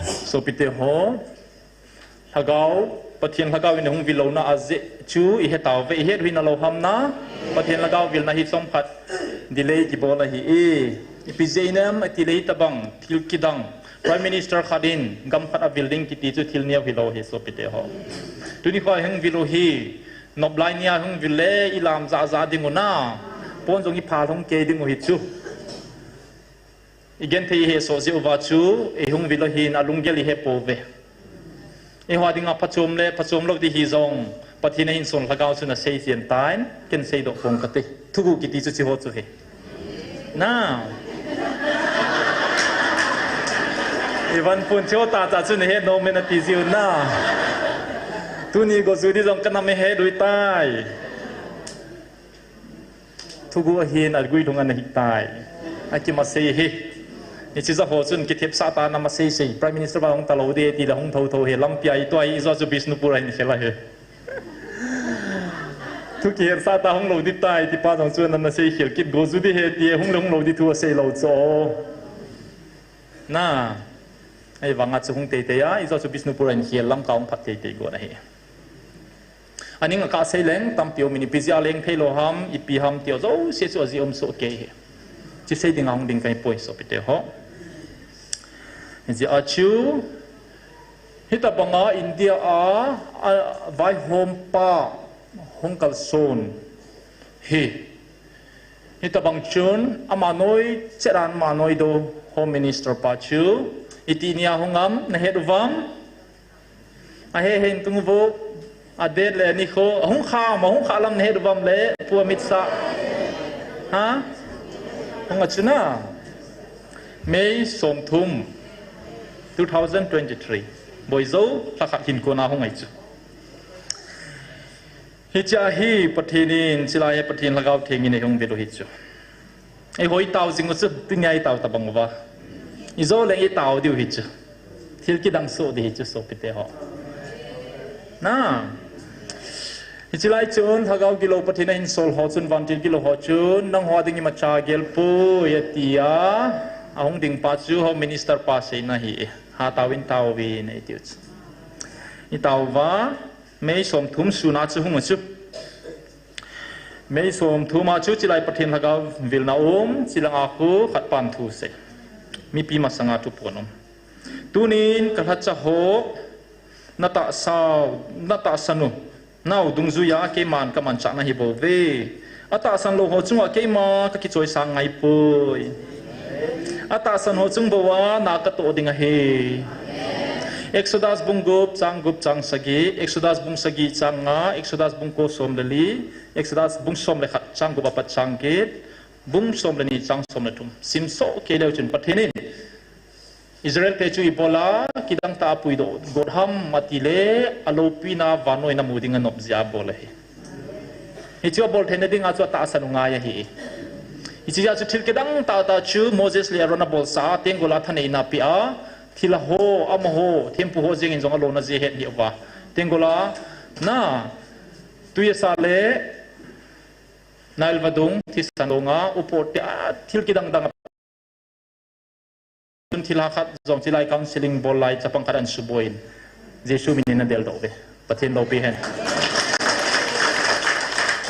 Sopite ho, lhagao, Pathen lhagao in hung vil lo na a je chu i he tau ve, i het hui na lo ham na, Pathen lhagao vil na hi chom khat delay ki bol ahi e, i pi je inem a ti le tabang, thil kidang, Prime Minister khat in gam khat a vil ding kiti chu thil neo hi lo hi sopite ho. Tuni kho hung vil u hi, Nop lai nia hung vil le i lam ja ja ding u na. Pon jong i phal hung kei ding u hi chu. I gen thei he so ji uva chu, i hung vil u hin a lunggel i he po ve. I hua ding a phachom le, phachom lo ti hi jong, Pathen a hin son lhagao chu na sei sian tain, ken sei do pong ka te. Thugu kiti chu chi ho chu he. Na. Ivan pun chu ta ta chu ne he no me na ti jiu na. Tuni go ju di jong kana me he lui tai. Thugu ahin a gui lung ana hi tai. A ki ma sei he. Ni chi ja ho chun ki thep sa ta na ma sei sei. Prime Minister ba hung ta lo de ti la hung tho tho he lampi ai to ai i jo chu Bishnupur ai ni khela he. Thu kihet sa ta hung lo di tai, ti pa jong chu na, na sei khel kit go ju di he ti, hung le hung lo di thu a sei lo cho. Na, ai vanga chu hung tei tei a, i jo chu Bishnupur a in khel lam ka hung phat tei tei go na he. Aning a ka sei leng, tampi um in i pi jia leng thei lo ham, i pi ham ti o jo, se chu a ji um so ke he. Chi sei ding a hung ding kai poi sopite ho. Ji a chu, Hitabanga India a, a vaihompa hung kalson hi. Hitabang chun ama noi cheran ama noi do Home Minister pa chu iti nia hung am na het uvam. A he hen tung vo a det le ni kho hung kha ma hung kha lam na het uvam le pu amit sa. Ha? Hung a chuna. May somthum. two thousand twenty-three. Boijo, lhakhat hin kona hung ai chu. Hichia hi Pathen in, chilai hi Pathen Lhagao Theng in ei hung vil u hi chu. Ei hoi tao jing u chu, tunia ei tao tabang uva. I jo leng ei tao diu hi chu. Thil kidang so di hi chu sopite ho. Na. Hichi lai chun, Lhagao gilo Pathen a hin sol ho chun, vantil gilo ho chun, nangho ding imacha gel poi, ati a, ahung ding pa chu Home Minister pa seina hi, ha taovin taovin, ati u chu. I taova, May somthum suna chu hung u chu. May somthum a chu chilai Pathen Lhagao vilna um, chilanga khu khat pan thu sei. Mipi masanga thu pon um. Tunin ka lhacha ho, na tahsau, na tahsan u, nau dungjuia keiman ka manchahna hi bou ve. A tahsan lou ho chunga keima ka kichoisang ngai poi. A tahsan ho chung bou a na ka toh ding ahi. Exodus bung gup, chang gup, chang sagi, Exodus bung sagi, chang nga, Exodus bung ko som le li, Exodus bung som le khat, chang gup apat chang get, bung som le ni, chang som le thum. Sim soh kei leu chun Pathen in Israel te chu ibola kidang tah a puidoh got ham ati le, a loupina vannoina mu ding a nop jeh a bol ahi. Hichu a bol theina dinga chu a tahsan u ngai ahi. Hichea chu thil kidang tah tah chu Moses le Aaron a bolsa a, tengol a thaneina pe a, thilha ho, ama ho, thempu ho jeng in jong a lona jeh het hi uva. Tengol a, na, tui a sa le, Nile vadung, thisan donga, upo te a, thil kidang dang. Tun thil hakhat jong chilai counseling bol lai chapang khat an suboin. Jesu minin na del doh ve. Pathen doh pi hen.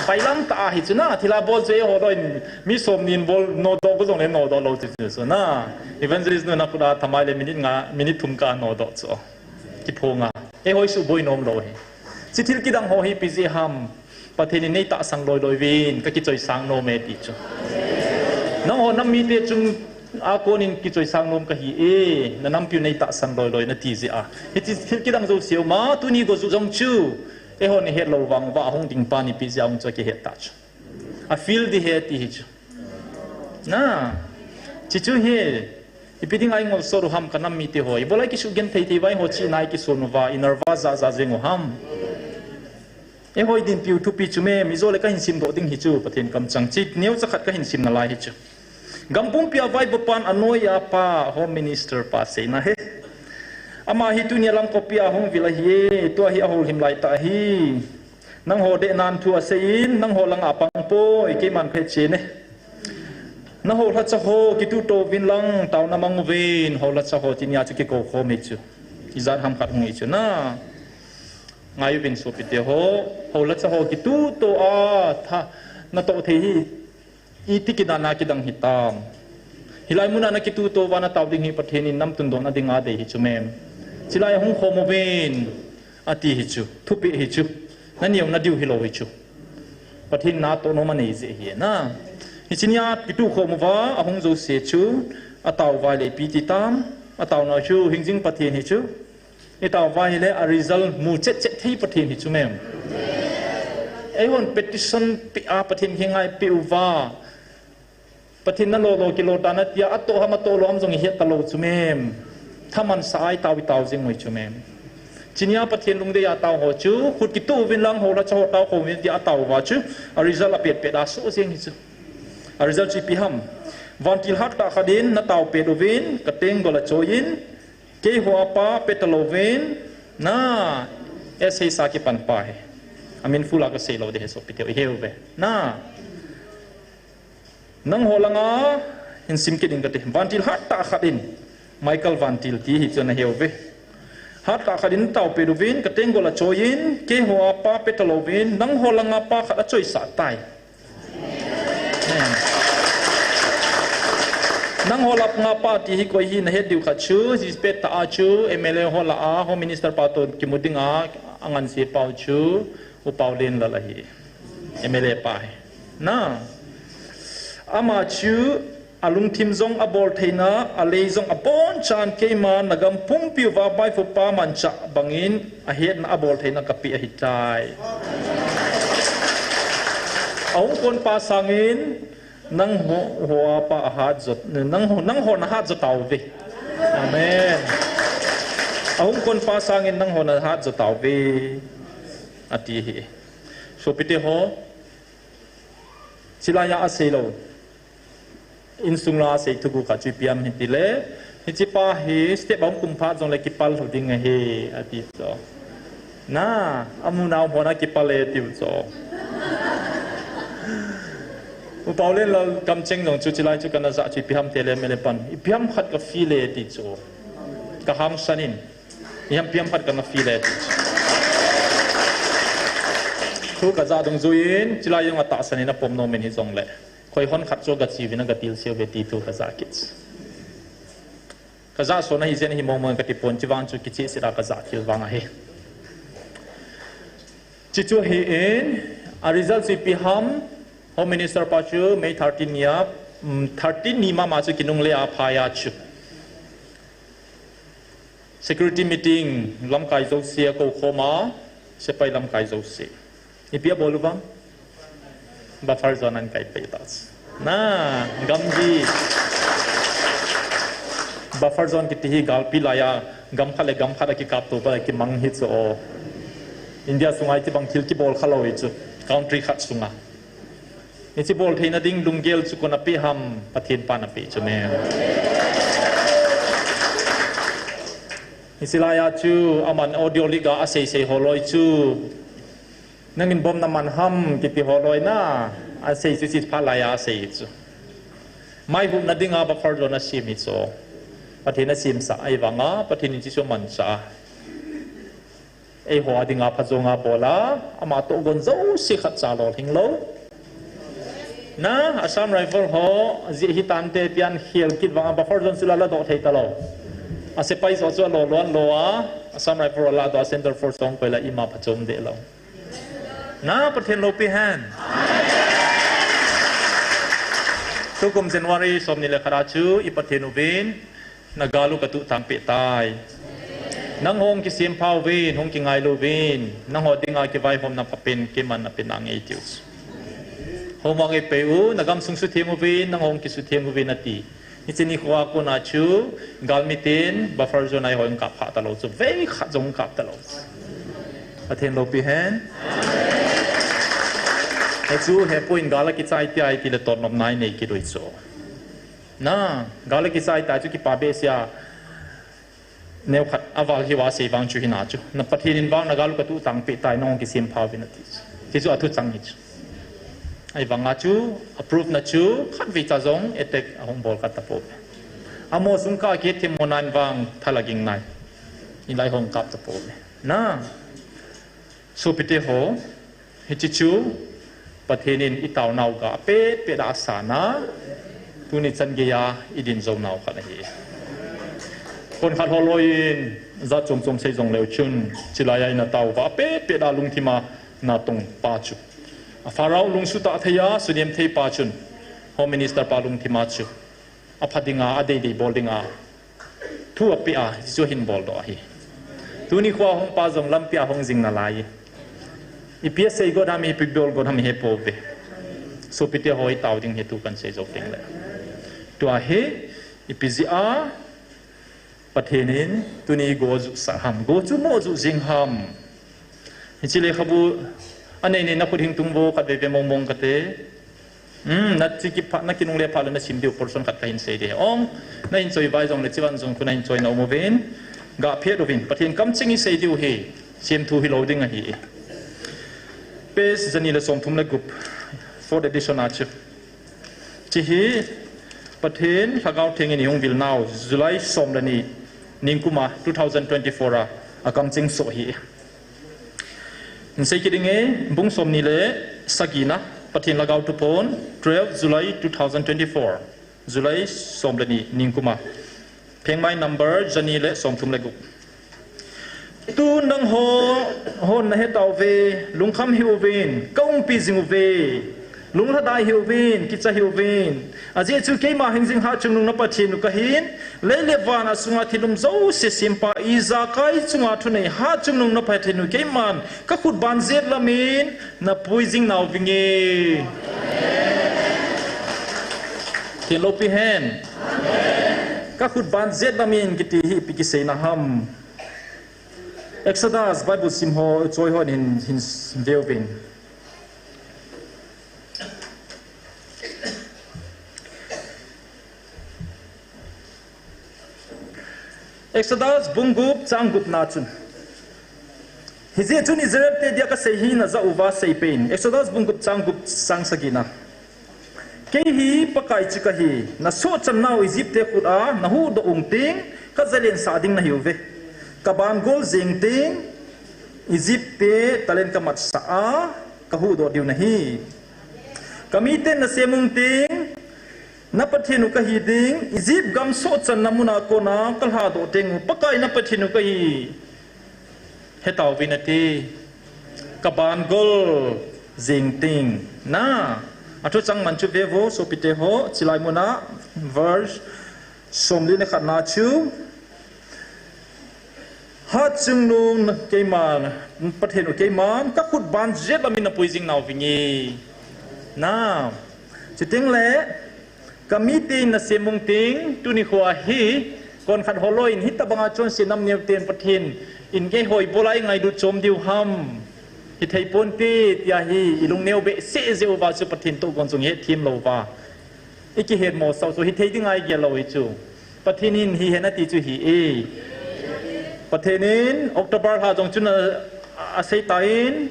Bailam ta ahi chu na, thila bol chu eiho doh in, mi som nin bol nodoh ko jong le nodoh lou chu chu na. Evangelist nu na kuda thamai le minute nga, minute thum ka nodoh chu. Kiphonga. Eiho suboi nom lou hi. Chi thil kidang ho hi ipi jeh ham. Pathen in nei tahsan loi loi vin, ka kichoisang nom e ti chu. Nangho nam mite chung a konin kichoisang nom kahi e, na nampiu nei tahsan loi loi nati jeh a. Hichi thil kidang jouse uma, tuni go ju jong chu. Eiho ni het lou vang uva ahung ding pa ni ipi jeh a hung chu kihet ta chu. A feel di he ti hi chu. Na, chi chu hi, ipi ding a ingol sot u ham ka nam mite ho. Ibola kisugenthei thei vai ho chi nai kison uva, i nervous ja ja jeng u ham. Eiho i dinpiu thupi chu me, mi jo le kahin simdoh ding hi chu, Pathen kamchang chi, neocha khat kahin sim nalai hi chu. Gam pumpi a vaipopan anoi a pa, Home Minister pa seina hi. Ama hi tunia Langkop a hung vil ahi, tua hi ahoulim lai ta hi. Nangho dehnan thu aseiyin, nangho langa pang poi, keiman phe che ne. Nangho lhacha ho kituto uvin lang, taona mang uvin, ho lhacha ho tinia chu kikou khom e chu. Ijat ham khat hung e chu na. Ngai uvin sopite ho, ho lhacha ho kituto a, tha, natoh thei hi, iti kidana kidang hitam. Hilai muna nakituto uva natao ding hi Pathen in nam tundohna dinga dei hi chu mem. Chilai a hung khom uvin, ati hi chu, thupeh hi chu. Naneo nadiu hilou hi chu. Pathen natoh nom anei jeh hi na. Hichinia kitu khom uva, ahung jouse chu, atao uva le ipi ti tam, ataona chu, hingjing Pathen hi chu. Itao uva hile a result mu chet chet thei Pathen hi chu mem. Eihon petition pe a Pathen hi ngai pe uva. Pathen nalo lo kilo ta na tia atoh ham atoh lou ham jong ihet talou chu mem. Thaman sa a itao itao jing ngoi chu mem. Chinia Pathen lungdei a tao ho chu, khut kitu uvin lang ho lhacha ho tao khom uvin tia atao uva chu, a result apet pet a so jing hi chu. A result chu ipi ham. Vantil hat tah khat in natao pet uvin, ka tenggol a choi in, Keiho a pa pe talouvin, na, S H sa kipan pa hi. Amin full a kasei lou ding hi sopite u, ihe uve. Na. Nangho langa, hin sim kit ding kati. Vantil hat tah khat in. Michael Vantil ti hi chu nahe uve. Hat tah khat in tao pet uvin, ka tenggol a choi in, keiho a pa pe talouvin, nangho langa pa khat achoisah tai. Nangho langa pa ti hi koi hi nahet diu khat chu, hi pet tah a chu, M L A ho lah a, Home Minister pa toh kimu ding a, anganse pau chu, U Paolenlal ahi. M L A pa hi. Na. Ama chu, alungthim jong abol theina, alei jong abonchan keima, nagam pumpi uva vaipopa manchah bangin, ahetna abol theina kapeh ahitai. Ahung kon pa sangin, nangho, ho a pa ahat jo, nangho, nangho nahat jo tauve. Amen. Ahung kon pa sangin nangho nahat jo tauve. Ati hi. Sopite ho, chilai a asei lou. Insung la asei thugu khat chu ipi ham hitile, hiche pa hi step a hung kum phat jongle kipal lhu ding ahi, ati chu. Na, amu nau hon akipal e tiu chu. U Paolenlal kamcheng jong chu chilai chu kana jah chu ipi ham tile M L A pan. Ipi ham khat ka feel e ti chu. Ka hangsan in. Ipi ham khat kana feel e ti chu. Thu kajah dungjuiyin, chilai jong atahsan in apom nom in hijongle. Koi hon khat chu gache uvin agatil seuve ti thu kajah kit. Kajah sona hijeh in ahi mong mong kati pon, chuvang chu kichehsel a kajah thil vang ahi. Chuche chu ahin, a result chu ipi ham, Home Minister pa chu May thirteen nia, mm, thirteen ni mama chu kinungle a phai a chu. Security meeting lamkai jouse akou khom a, sepai lamkai jouse. Ipi abol uvem? Buffer zone ahin kai pai ta. Na, gamgi. Buffer zone kiti hi galpi laiya, gam khat le gam khat akikap to pa kimang hi chu o. India sunga hitobang thil kibol khalou hi chu, country khat sunga. Hiche bol theina ding lunggel chu koiin apeh ham, Pathen pan apeh chu me. Hiche laiya chu aman audio leak a asei sei holoi chu. Nangin bomb naman ham kiti holoi na. Asei chu, hiche phat laiya asei chu. Mai huhna dinga buffer zone asem hi chu. Pathen in asem sah ahi vanga, Pathen in hiche chu aman sah a. Eiho a dinga phajonga bol a, ama tohgon jouse khatcha lolhing lou. Na, Assam Rifle ho, jeh hitante tia akhel kit vanga buffer zone chu la ladoh thei talou. Asepai jouse chu alolhing lou a, Assam Rifle ho ladoh a Central Force ho koi la ima phachom deh lou. Na, Pathen loupi hen. Tukum January somni le khat a chu i Pathen uvin, na gal u katuh tang peh tai. Nangho hung kisempha uvin, hung kingailu uvin, nangho dinga kivaihomna phapen keiman napen nange tiu. Homo nge pe u, na gamsung sutheng uvin, nangho hung kisutheng uvin ati. Hiche nikho a kona chu, galmi ten, buffer zone a eiho hung kap phah talou chu, vei khat jong kap talou chu. Pathen loupi hen. Hichu, hepoi in gal akichai tai tile totnopna inei kit u hi chu. Na, gal akichai tai chu kipa behseh a. Neokhat aval hiuva asei vang chu hina chu. Na Pathen in vang na gal u katuh tang peh tai, nangho hung kisempha uvin ati chu. Hichu athu chang hi chu. Ahi vanga chu, a proof na chu, khatvei cha jong attack ahung bol kha tapouve. Amaho sung kah a kithemmo nan vang thalaging nai. Hilai hung kap tapouve. Na, sopite ho, hiche chu, Pathen in i taonau ga apet pet a asan a, tuni chan geiya i din jou nau khat ahi. Konkhat holoi in, jat chom chom sei jong leu chun, chulaiya i na tao uva apet pet a lungthim a natong pa chu. A Pharaoh lungsuh tah thei a, sunem thei pa chun, Home Minister pa lungthim a chu. Apha dinga, adei dei bol dinga. Thu apeh a, hichu ahin bol doh ahi. Tuni khoa hung pa jong lampi a hung jing nalai. Ipi asei got ham, ipi bol got ham hepouve. Sopite ho i tao ding hi tu kan sei jou teng le. Tua hi, ipi jeh a, Pathen in, tuni go juh sah ham, go chu mo juh jing ham. Hiche lekhabu, anei nei na khut hing tung vo, khatvei ve mong mong kate. Hmm, na chi kipha, na kinungle pha le na sim diu portion khat kahin sei ding. Ong, na hin choi vai jong le chivan jong khu na hin choi na um uvin. Ga phet uvin, Pathen kamcheng i sei diu hi, semthu hilou ding ahi. Page jani le somthum le gup, fourth edition a chu. Hiche hi, Pathen Lhagao Theng in i hung vil nau, July som le ni, ningkum a, two thousand twenty-four a, akamcheng soh hi. Hin sei kit inge, bung somni le sagina, Pathen Lhagao Thuphon, twelve July two thousand twenty-four, July som le ni, ningkum a. Phengmai number, jani le somthum le gup. Tu nangho, hon na he tauve, lungkham hih uvin, ka umpi jing uve. Lunglhadai hih uvin, kicha hih uvin. Ajeh chu keima hingjing Hatchungnung na Pathen u kahin, lei le van a sunga thil um jouse sempa ijakai chunga thunei Hatchungnung na Pathen u keiman, ka khut ban jet lamin, na pui jing nau vinge. Pathen loupi hen. Ka khut ban jet lamin kiti hi ipi kiseina ham. Exodus Bible sim ho, choi ho hin, hin veuvin. Exodus bung gup chang gupna chun. Hijeh chun Israel te dia kasei hi na ja uva sei peh in. Exodus bung gup chang gup chang sagina. Kei hi Pakai chu kahi, na sohchan nau Egypt te khut a, na huhdoh ung ting, ka jalen sah ding nahi uve. Ka ban gol jeng ting, Egypt te talen ka matsah a, ka huhdoh diu nahi. Ka miten na sem ung ting, na Pathen u kahi ding, Egypt gam sohchanna muna kona ka lhadoh teng u, Pakai na Pathen u kahi. He tauvin ati, ka ban gol jing ting. Na, athu chang man chu ve vo, sopite ho, chilai muna, verse, somli le khatna chu, Hatchungnung keiman, Pathen u keiman, ka khut ban jet lamin na pui jing nau vinge. Na, chuteng le, ka miten na sem ung ting, tuni khoa hi, konkhat holoi in, hitabanga chonse nam neo ten Pathen in kei hoi bola i ngailut chom diu ham. Hithei ponte, tia hi, i lungneo behseh jeh uva chu Pathen toh gon chung hetthem louva. I kihetmo sau chu hithei dinga i gel lou hi chu. Pathen in hihen ati chu hi e. Pathen in October lha jong chun a, asei tan,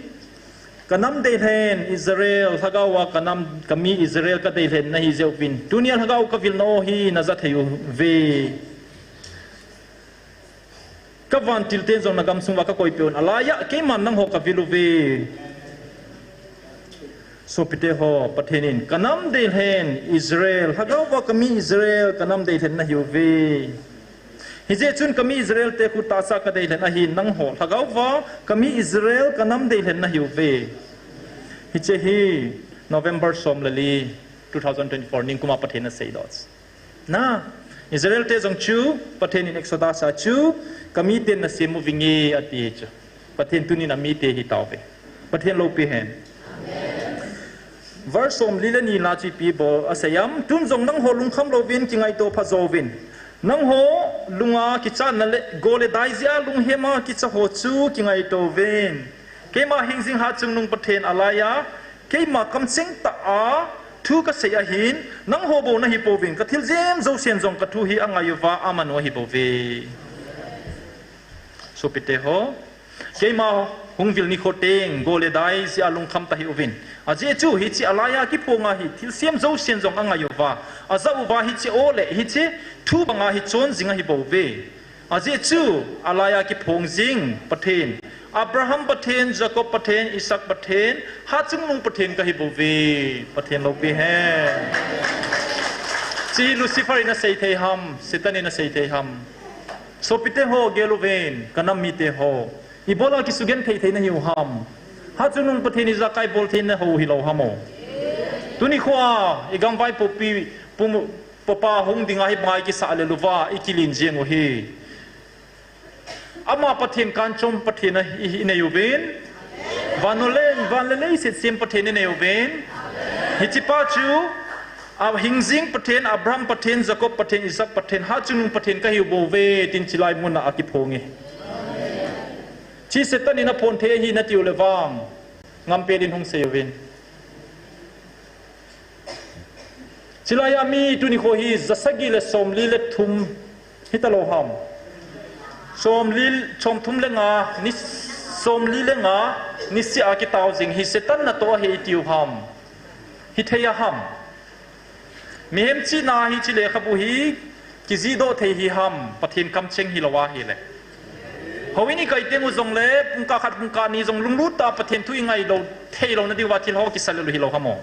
Ka nam deilhen Israel, lhagao a ka nam, ka mi Israel ka deilhen na hi jeh uvin. Tunia lhagao ka vilna aw hi na ja thei uve. Ka vantil ten jong na gamsung uva ka koi peh un. Alaiya, keiman nangho ka vil uve. Sopite ho, Pathen in, ka nam deilhen Israel, lhagao a ka mi Israel, ka nam deilhen na hi uve. Hijeh chun ka mi Israel te khu tahsa ka deilhen ahin nangho, lhagao a ka mi Israel, ka nam deilhen na hi uve. Hiche hi November som le li, two thousand twenty-four, nikum a Pathen in asei doh. Na, Israel te jong chu, Pathen in Exodus a chu, ka miten na sem uvinge ati chu. Pathen tunin a mite hi tauve. Pathen loupi hen. Verse som li le ni la chu ipi bol asei em, tun jong nangho lungkham louvin kingaito pha jouvin. Nangho lunga kichatna le go le dai jeh a lunghema kicha ho chu kingaito uvin. Keima hingjing hatchungnung Pathen alaiya, keima kamcheng tah a thu ka sei ahin, nangho bou na hi pouvin, ka thil jem jousen jong ka thu hi angai uva, amanu ahi bouve. Sopite ho, keima hung vil nikho teng, go le dai jeh a lungkham ta hi uvin. Ajeh chu hiche alaiya kiphong a hi, thilsem jousen jong angai uva, aja uva hiche aw le, hiche thu banga hi chon jing ahi bouve. Ajeh chu, alaiya kiphong jing Pathen, Abraham Pathen, Jacob Pathen, Isaac Pathen, hatchungnung Pathen ka hi bouve, Pathen loupi hen. Chi Lucifer in asei thei ham, Satan in asei thei ham. Sopite ho, gel uvin, ka nam mite ho. Ibola kisugenthei thei na hiu ham. Hatchungnung Pathen ijakai bol thei na ho hilou ham o. Tuni khoa, igam vaipopi, pum, Papa hung dinga hi banga ikisah le uva, ikilin jeng u hi. Ama Pathen kanchom Pathen a i, i nei uvin. Van le, van le leiset sem Pathen i nei uvin. Hiche pa chu, a hingjing Pathen, Abraham Pathen, Jacob Pathen, Isaac Pathen, hatchungnung Pathen ka hi bouve, tin chilai muna akiphong e. Chi Satan in aphon thei ahi nati u le vang. Ngam pet in hung sei uvin. Chilai a mi tuni kho hi, ja sagi le som li le thum hita lou ham. Som li, som thum le nga, ni, som li le nga, nisih a kitao jing hi Satan natoh ahi iti u ham. Hi thei a ham. Mihem chihna hiche lekhabu hi, kijih doh thei hi ham, Pathen kamcheng hilou ahile. Houin i kai teng u jong le, pungkah khat pungkah ni jong lunglut tah a Pathen thu i ngai lou, thei lou na diuva thil ho kisa lel u hilou ham o.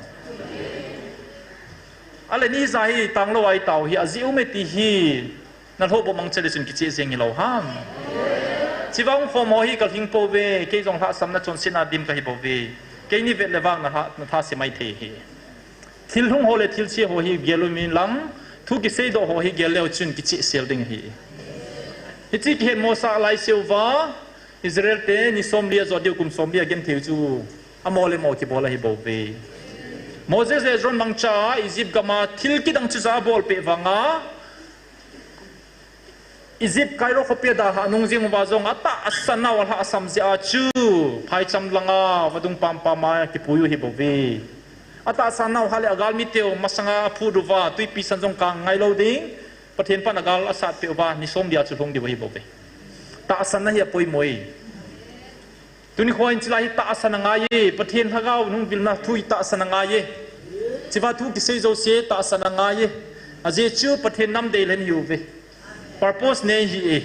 Ale ni ja hi, tang lou a i tao hi, ajeh um e ti hi, na lhoh boh mang chele chun kicheh jeng hilou ham. Chivang khom ho hi ka lhing pouve, kei jong lhahsamna chonsetna dim ka hi bouve. Kei ni vet le vang na lha, na lhase mai thei hi. Thil lhung ho le thil che ho hi gel umin lang, thu kisei doh ho hi gel leu chun kicheh sel ding ahi. Hiche kihetmosah lai seuva, Israel te ni som li a jot diu kum som li a genthei u chu, amo le mo kibol ahi bouve. Moses le Aaron mangcha a Egypt gam a thil kidang chu ja abol peh vang a, Egypt Cairo khopi a dalhah nung jing uva jong atahsan nau alhahsam jeh a chu, phaicham lang a vadung pampam a kipui u ahi bouve. Atahsan nau hale agalmi teu masanga aphut uva, twipi san jong kang ngai lou ding, Pathen pan agal asat peh uva, ni som li a chu lhung diu ahi bouve. Tahsan na hi apoimo e. Tuni kho in chilai hi tahsan angai e, Pathen lhagao nung vilna thu hi tahsan angai e. Chiva thu kisei jouse tahsan angai e. Ajeh chu Pathen nam dei lhen hiuve. Purpose nei hi e.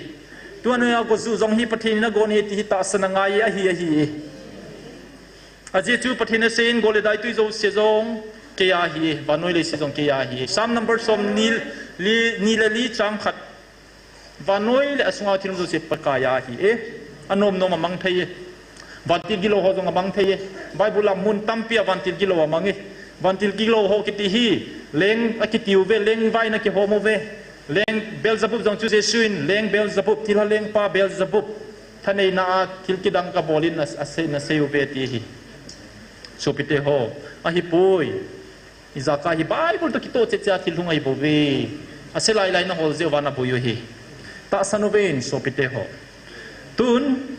Tua noi a go ju jong hi Pathen in agon e ti hi tahsan angai e, ahi, ahi e. Ajeh chu Pathen asei in go le dai tui jouse jong kei a ahi e, vannoi leiset jong kei a ahi e. Psalm number som ni, li, ni le li chang khat. Vannoi le asunga thil jouse Pakai a ahi e. Anom nom a mang thei e. Vantil gilou ho jong a mang thei e. Bible a mun tampi a vantil gilou a mang e. Vantil gilou ho kiti hi leng akitiu ve, leng vai in akihom uve. Leng Beelzebub jong chu Jesu in leng Beelzebub, thilha lengpa Beelzebub, thaneina a thil kidang kabol in a, asei, nasei uve ti hi. Sopite ho, ahipoi. Ijakai hi Bible toh kitoh cheh cheh a thil lhung ahi bouve. Ase lai lai na hol jeh uva na boi u hi. Tahsan uve in sopite ho. Tun,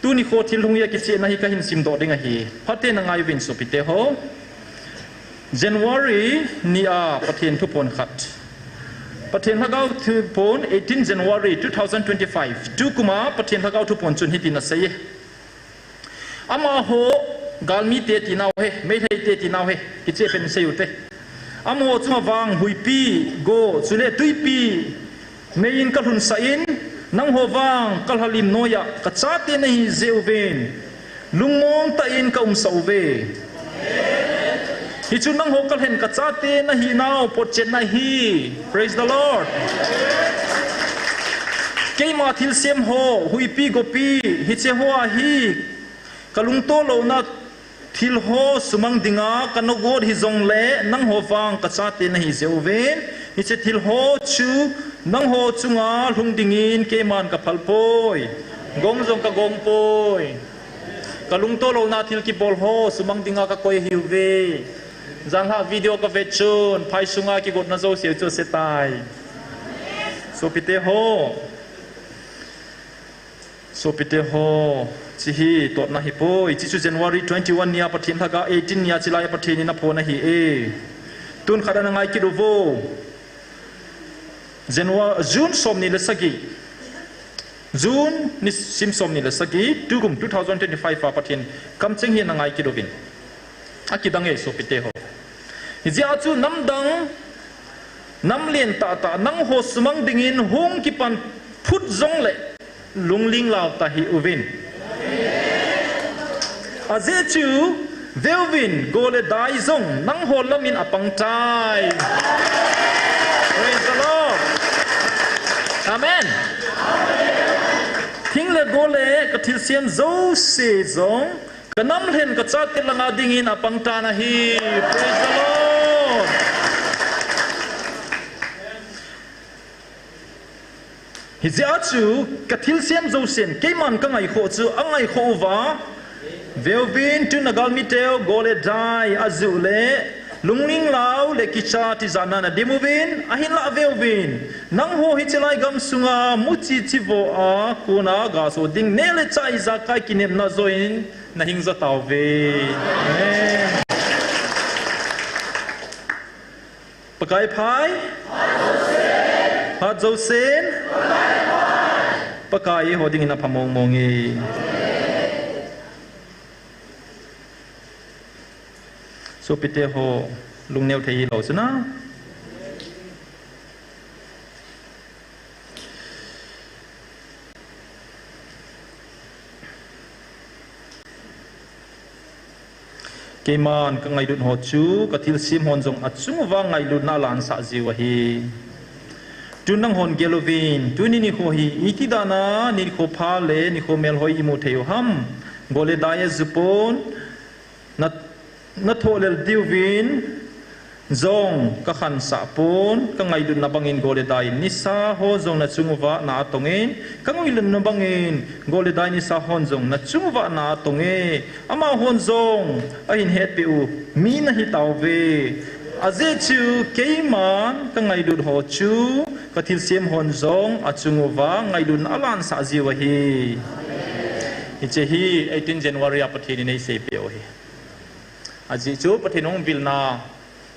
tuni kho thil lhung a kichehna hi kahin simdoh ding ahi. Phaten na ngai uvin sopite ho. January ni a Pathen thuphon khat. Pathen lhagao thuphon eighteen January two thousand twenty-five. Tukum a Pathen lhagao thuphon chun hitin asei e. Amaho Galmite tinau hi, Meitei te tinau hi, kiche pen sei ute. Amaho chunga vang huipi, go, chule tuipi, meiyin kalhunsah in, nangho vang kalhalim noiya, kachate nahi jeh uvin, lungmong tah in kaumsah uve. Hichu nangho kalhen kachate nahinau potchetna ahi. Praise the Lord. Keima thilsem ho, huipi gopi, hiche hoa hi, kalungto louna thil ho sumang dinga kana got hijongle, nangho vang kachate nahi jeh uvin, hiche thil ho chu nangho chunga lhung dingin keiman kaphal poi. Gong jong kagong poi. Kalungto louna thil kibol ho sumang dinga kakoi ahiuve. Janlhah video kavet chun, phai sunga kigotna jouse chu asetai. Sopite ho. Sopite ho, hiche hi totna hipoi. Hiche chu January twenty-one nia Pathen lhagao, eighteen nia chilai Pathen in aphon ahi e. Tun khat ana ngai kit uvo. January, June somni le sagi. June nisim somni le sagi, tukum two thousand twenty-five a Pathen kamcheng hi ana ngai kit uvin. Akidang e sopite ho. Hijeh a chu namdang, namlen tahtah, nangho sumang dingin hung kipan phut jongle, lungling lau tah hih uvin. Ajeh chu, veuvin, go le dai jong, nangho lamin apangtai. Praise the Lord. Amen. Thing le go le kathilsem jouse jong, kanam lhen kachate langa dingin apangtan ahi. Praise the Lord. Hijeh a chu kathilsem jousen keiman kangaikhoh chu angaikhoh uva. Veuvin, tuna galmiteu go le dai ajuh le, lungling lau le kicha tijatna nadim uvin, ahinlah veuvin, nangho hiche lai gamsunga muchi chivo a kona gaso ding neh le chah ijakai kinepna join nahing jo tauve. Amen. Pakai phai. Phat jousen. Pakai eiho dingin apha mong mong e. Sopite ho, lungneo thei hilou chuna. Keiman kangailut ho chu, kathilsem hon jong achung uva ngailutna alansah jiu ahi. Tun nanghon gel uvin, tuni nikho hi iti dana nikho pha le nikho melhoi imu thei u ham? Go le dai ajuh pon, na, nathoh lel diuvin jong kakhansah pon, kangailutna bangin go le dai nisa ho jong nachung uva na atongin, kangailutna bangin go le dai nisa hon jong nachung uva na atonge, amahon jong ahin hetpeh u mi nahi tauve. Ajeh chu keiman kangailut ho chu kathilsem hon jong achung uva ngailutna alansah jiu ahi. Hiche hi eighteen January a Pathen in eiseipeh u ahi. Ajeh chu Pathen hung vilna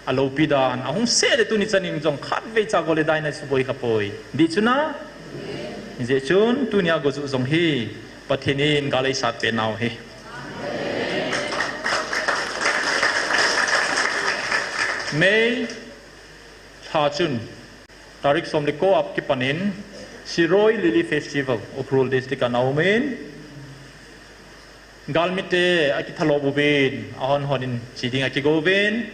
aloupi dan ahung seh le tuni chanin jong khatvei cha go le dai na suboi khapoi. Dih chuna? Hijeh chun tunia gojuh jong hi Pathen in gal eisatpeh nau ahi. May lha chun tarik som le ko a kipanin Shirui Lily Festival, Ukhrul District a ana umin, galmite akithalop uvin, ahon honin che ding akigouvin,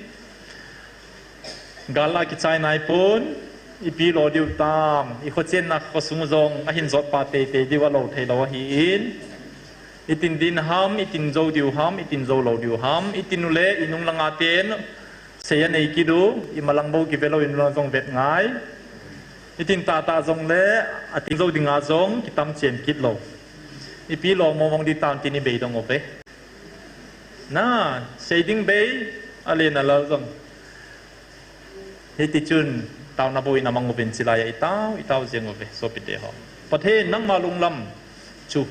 gal akichai naipon, ipi lo diu tam, ikhochenna khosung jong ahin jotpa teitei diu alou theilou ahin, itin din ham, itin jou diu ham, itin jou lou diu ham, itin ule inung langa ten sei anei kit u, imalang bou kivelou in jong vet ngai. Itin tahtah jongle, atin jou dinga jong kitam chen kit lou. Ipi lom mong mong ding tam tin ibeidong uve. Na, sei ding bei, alen alal jong. Hitichun, taona bou in amang uvin chilai a itao, itao jeng uve, sopite ho. Pathen, nangma lunglam chu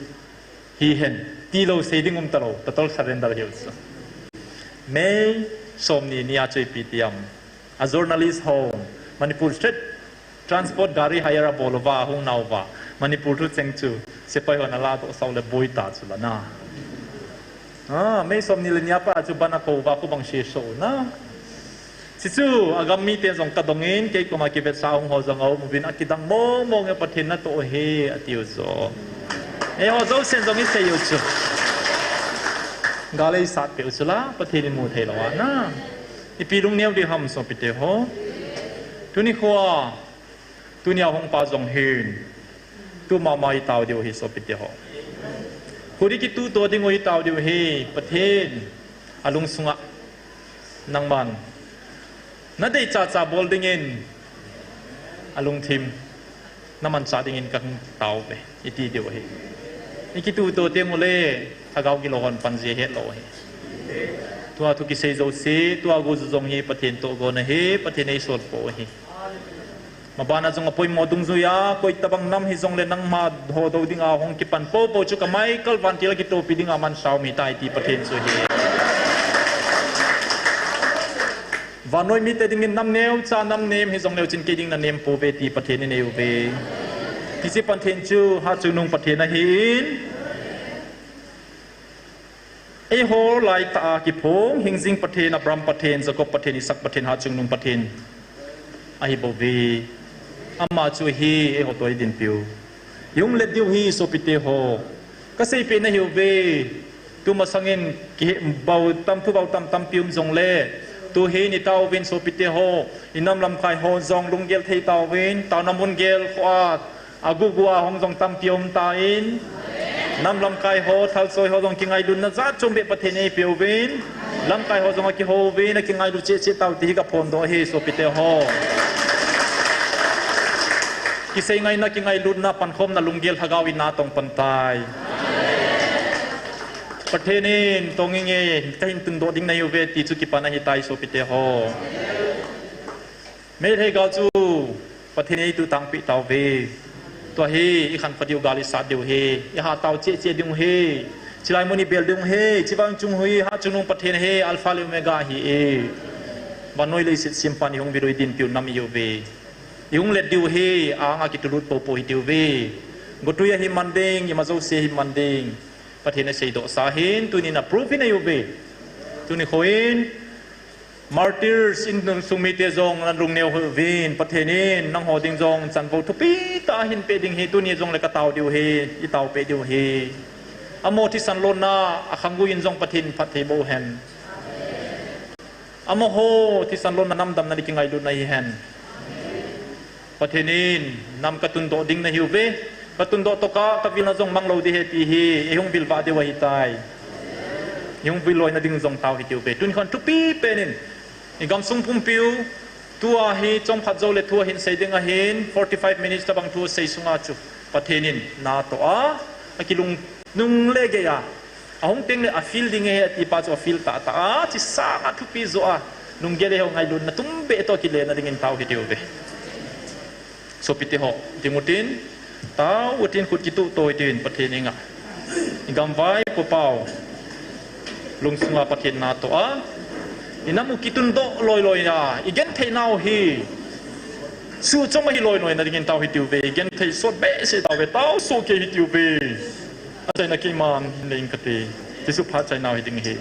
hihen, tilou sei ding umtalou, total surrender hiu chu. May somni nia chu ipi ti ham? A journalist ho, Manipur State Transport gari hire abol uva, ahung nauva, Manipur thucheng chu sepai hon alahdoh sau le boi ta chu lana. Ah, May som ni le ni a pat a chu ban a kou uva, kou bang sese u na. Chuchu, agam mite jong kadong in, kei koma kivetsah hung ho jong aum uvin, akidang mong mong e, Pathen natoh ahi, atiu jong. Eiho jousen jong isei u chu. Gal eisat peh u chu la, Pathen in mu thei lou a na. Ipi lungneo ding ham sopite ho. Tuni khoa, tunia hung pa jong hin, tu mama itao diu ahi sopite ho. Khut ikituto ding u itao diu ahi, Pathen alungsunga nangman nadei chacha bol dingin, alungthim namanchah dingin kahung tao uve, iti diu ahi. Ikituto teng ule, lhagao gilou hon pan ji ahet lou ahi. Tua thu kisei jouse, tua guju jong hi Pathen tohgon ahi, Pathen eisol pou ahi. Mabana jong apoimo dungjuia, koitabang nam hijongle nangma hodou dinga hung kipan poupou chu kamai kalvan til a kitopi dinga mansa um hitai ti Pathen chu ahi. Vannoi mite dingin nam neocha nam nem hijongleu chun kei ding nanem pouve ti Pathen in anei uve. Hiche Pathen chu Hatchungnung Pathen ahin, eiho laitah a kiphong, hingjing Pathen, Abraham Pathen, Jacob Pathen, Isaac Pathen, Hatchungnung Pathen ahibouve. Ama chu ahi, eiho toh eidinpiu. Ihung let diu ahi sopite ho. Kaseipeh nahiuve. Tumasangin kibau tam, thu bau tam tampi um jongle, tuhin itaovin sopite ho, inam lamkai ho jong lunggel thei taovin, taona mun gel khoa agugu a hung jong tampi um tan, nam lamkai ho, thalsoi ho jong kingailutna jat chom beh Pathen in eipeuvin, lamkai ho jong akihouvin, akingailut cheh cheh tao ti hi kaphondoh ahi sopite ho. Kisei ngaina, kingailutna, pankhomna lunggel lhagao in natong pan tai. Pathen in, tong inge, kahin tundoh ding nahiuve ti chu kipan ahitai sopite ho. Meitei gal chu Pathen in eituh tangpeh tauve. Tua hi ikhanpha diu, gal isat diu ahi, ihatao cheh cheh diu ahi. Chilai mun ibel diu ahi, chivang chung hi Hatchungnung Pathen ahi, Alpha le Omega ahi e. Vannoi leiset sempan ihung vil u, idinpiu nam ihiuve. Ihung let diu ahi, a-anga kitulut poupou hitiuve. Gotwi a hi man ding, ima jouse hi man ding. Pathen in aseidohsa ahin, tunin a proof in ahiuve. Tuni khoin, martyrs insung mite jong nalungneo hih uvin, Pathen in nangho ding jong chanvou thupi tah ahin peh ding ahi, tuni jongle katao diu ahi, itao peh diu ahi. Amaho thisan lonna akhang gui in jong Pathen in phatthei boh hen. Amaho thisan lonna namdamna le kingailutna hihen. Pathen in nam katundoh ding nahiuve. Katundoh tokah kavilna jong manglou ding ahi ti hi eihung vilvah diu ahitai. Eihung vil loina ding jong tao hitiuve. Tuni khon thupi pen in, igamsung pumpiu, tua hi chomkhat joule thu ahin sei ding ahin, forty five minutes tobang thu asei sunga chu Pathen in natoh a, akilungnung le geiya, ahung tengle afeel ding ahi ati pa chu afeel tahtah a, chusanga thupi joh a, lunggel eiho ngailutna tumbeh toh kilena dingin tao hitiuve. Sopite ho, ding utin, tao utin, khut kituhto hitin Pathen henga. Igamvaipo pau lungsunga Pathen natoh a, inam u kitundoh loiloi a, igenthei nau hi suhchom ahi loiloi na dingin tao hitiuve, igenthei sot behseh tauve, tao sohkei hitiuve. Achaina keiman nei inge kati. Jesu phat chainau hiding ahi.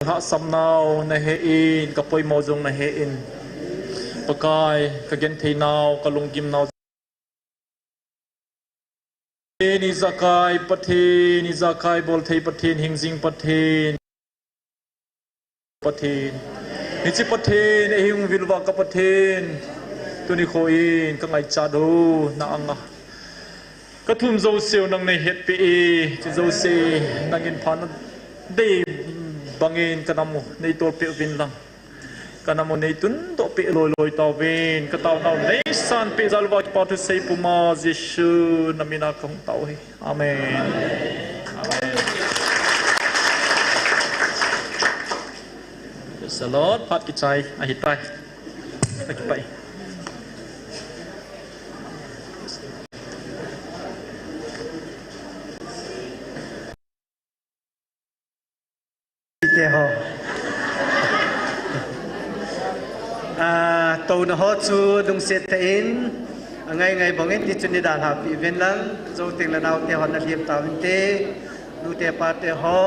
Lhahsamnau nahe in, kapoimo jong nahe in. Pakai, kagentheinau, kalunggimnau. Pathen ijakai, Pathen ijakai, bolthei Pathen, hingjing Pathen. Pathen. Hiche Pathen, eihung vilvah ka Pathen. Tuni nikho in, kangaichat u, na anga. Kathum jouseu nang neihetpeh e, hiche jouse, nangin phatna dei bangin kanam u, neitolpeh uvin lang. Kanam u neitundohpeh loiloi tauvin, kataonau neisanpeh jal'uva kipa thusei puma Jesu namina kahung tao hi. Amen. Amen. Praise the Lord. Phat kichai ahitai. Akipah e. Te ho. A, touna ho chu lungset tah in, angai ngai bangin tichun neidalhapeh uvin lang, jou teng le naote hon nalhem tauvinte, nute pate ho.